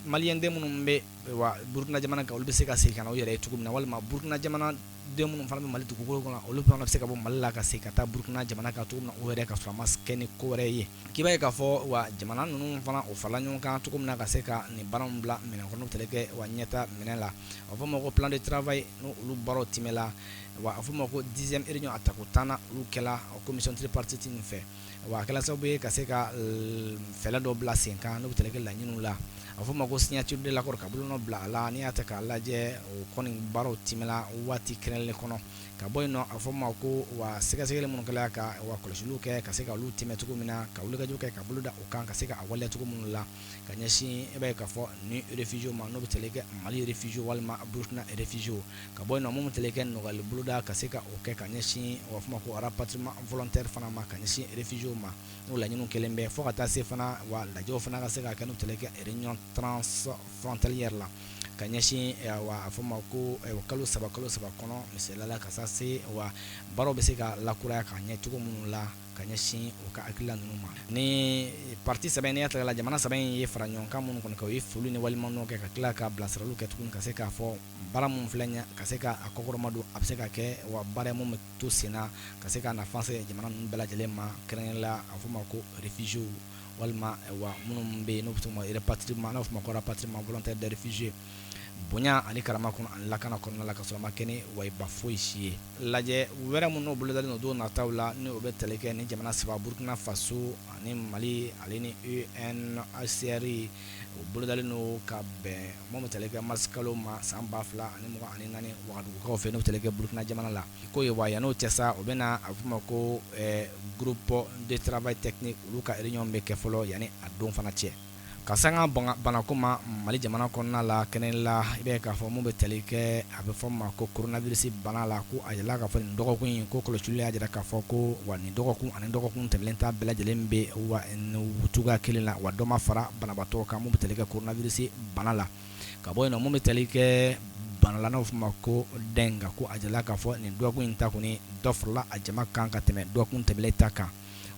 malien den minnu bɛ wa Burukina jamana kan, olu bɛ se ka segin ka na u yɛrɛ ye cogo min na, walima Burukina jamana den minnu fana bɛ Mali dugukolo kɔnɔ, olu fana bɛ se ka bɔ Mali la ka segin ka taa Burukina jamana kan cogo min na u yɛrɛ, ka sɔrɔ a ma kɛ ni ko wɛrɛ ye. K'i b'a ye k'a fɔ wa jamana ninnu fana, o farala ɲɔgɔn kan cogo min na ka se ka nin baara bila minɛn kɔnɔ, tali kɛ wa ɲɛta minɛ la, a fɔ ma ko plan de travail, n'o olu baaraw tɛmɛla. Wa a fɔ ma ko 10e réunion, a tako 10nan, olu kɛla commission tripartite nin fɛ. Wa a kɛla sababu ye ka se ka fɛɛrɛ dɔ bila sen kan, n'o bɛ tali kɛ laɲiniw la, a fɔ ma ko signature de l'accord, ka bolonɔ bila a la. N'i y'a ta k'a lajɛ, o kɔni baaraw tɛmɛla waati kɛrɛnkɛrɛnnen kɔnɔ. Ka bɔ yen nɔ, a fɔ ma ko wa sɛgɛsɛgɛli minnu kɛla ka wa kɔlɔsiliw kɛ ka se ka olu tɛmɛ cogo min na, ka wulikajɔ kɛ ka bolo da o kan ka se ka a waleya cogo minnu la ka ɲɛsin, e b'a ye k'a fɔ ni réfugiés ma, n'o bɛ tali kɛ Mali réfugiés walima Burkina réfugiés. Ka bɔ yen nɔ, mun bɛ tali kɛ nɔgɔyali boloda ka se ka o kɛ ka ɲɛsin o fɔ ma ko rapatriement volontaire fana ma ka ɲɛsin réfugiés ma, n'o laɲiniw kɛlen bɛ, fo ka taa se fana wa lajɛw fana ka se ka kɛ, n'o bɛ tali kɛ réunion transfrontalière la ka ɲɛsin wa a fɔ ma ko kalo 3 kalo 3 kɔnɔ misaliya la, ka se wa baaraw bɛ se ka lakuraya ka ɲɛ cogo minnu la ka ɲɛsin u ka hakilila ninnu ma. Ni partie saba, n'i y'a ta la, jamana saba in ye fara ɲɔgɔn kan minnu kɔni kɛ, o ye foli ni waleɲumandɔn kɛ, ka tila ka bilasiraliw kɛ tuguni, ka se k'a fɔ baara minnu filɛ ɲɛ ka se ka a kɔkɔrɔma don, a bɛ se ka kɛ wa baara mun bɛ to sen na ka se ka nafa se jamana ninnu bɛɛ lajɛlen ma, kɛrɛnkɛrɛnnen la a fɔ ma ko réfugiés walima wa minnu bɛ yen n'o bɛ fɔ ma rapatriement, n'a bɛ fɔ ma ko rapatriement volontaire des réfugiés, bonya ani karama kɔnɔ ani lakana kɔnɔna la, ka sɔrɔ a ma kɛ ni wayiba foyi si ye. Lajɛ wɛrɛ minnu bolodalen don don nataw la, ni o bɛ tali kɛ ni jamana saba, Burkina Faso ani Mali ale ni UNHCR, o bolodalen don ka bɛn mun bɛ tali kɛ mars kalo ma san 2024 Wagadugukaw fɛ, n'o bɛ tali kɛ Burkina jamana la. Ko ye wa yan'o cɛ sa, o bɛ na a bɛ f'o ma ko groupe de travail technique, olu ka réunion bɛ kɛ fɔlɔ yanni a don fana cɛ. Ka sanga banako ma Mali jamana kɔnɔna la, kɛnɛ la, i bɛ k'a fɔ mun bɛ tali kɛ a bɛ fɔ ma ko coronavirus bana la, ko a yirala k'a fɔ nin dɔgɔkun in ko kɔlɔsili y'a jira k'a fɔ ko wa nin dɔgɔkun ani dɔgɔkun tɛmɛnen ta bɛɛ lajɛlen bɛ wa cogoya kelen la, wa dɔ ma fara banabaatɔ kan mun bɛ tali kɛ coronavirus bana la. Ka bɔ yen nɔ, mun bɛ tali kɛ bana la, n'o fɔ ma ko dengue, ko a jirala k'a fɔ nin dɔgɔkun in ta kɔni, dɔ farala a jama kan ka tɛmɛ dɔgɔkun tɛmɛnen ta kan.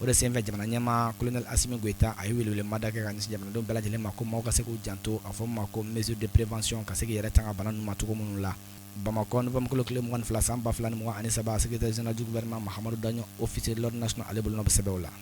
O de senfɛ, jamana ɲɛmaa colonel Assimi Goïta, a ye welewelemada kɛ ka ɲɛsin jamanadenw bɛɛ lajɛlen ma, ko maaw ka se k'u janto, a fɔ ma ko mesure de prévention, ka se k'i yɛrɛ tanga bana ninnu ma cogo minnu la. Bamakɔ, novembre kalo tile 22 san 2023, secrétaire général du gouvernement Mahamadou Daɲɔ, officier de l'ordre national, ale bolonɔ bɛ sɛbɛnw la.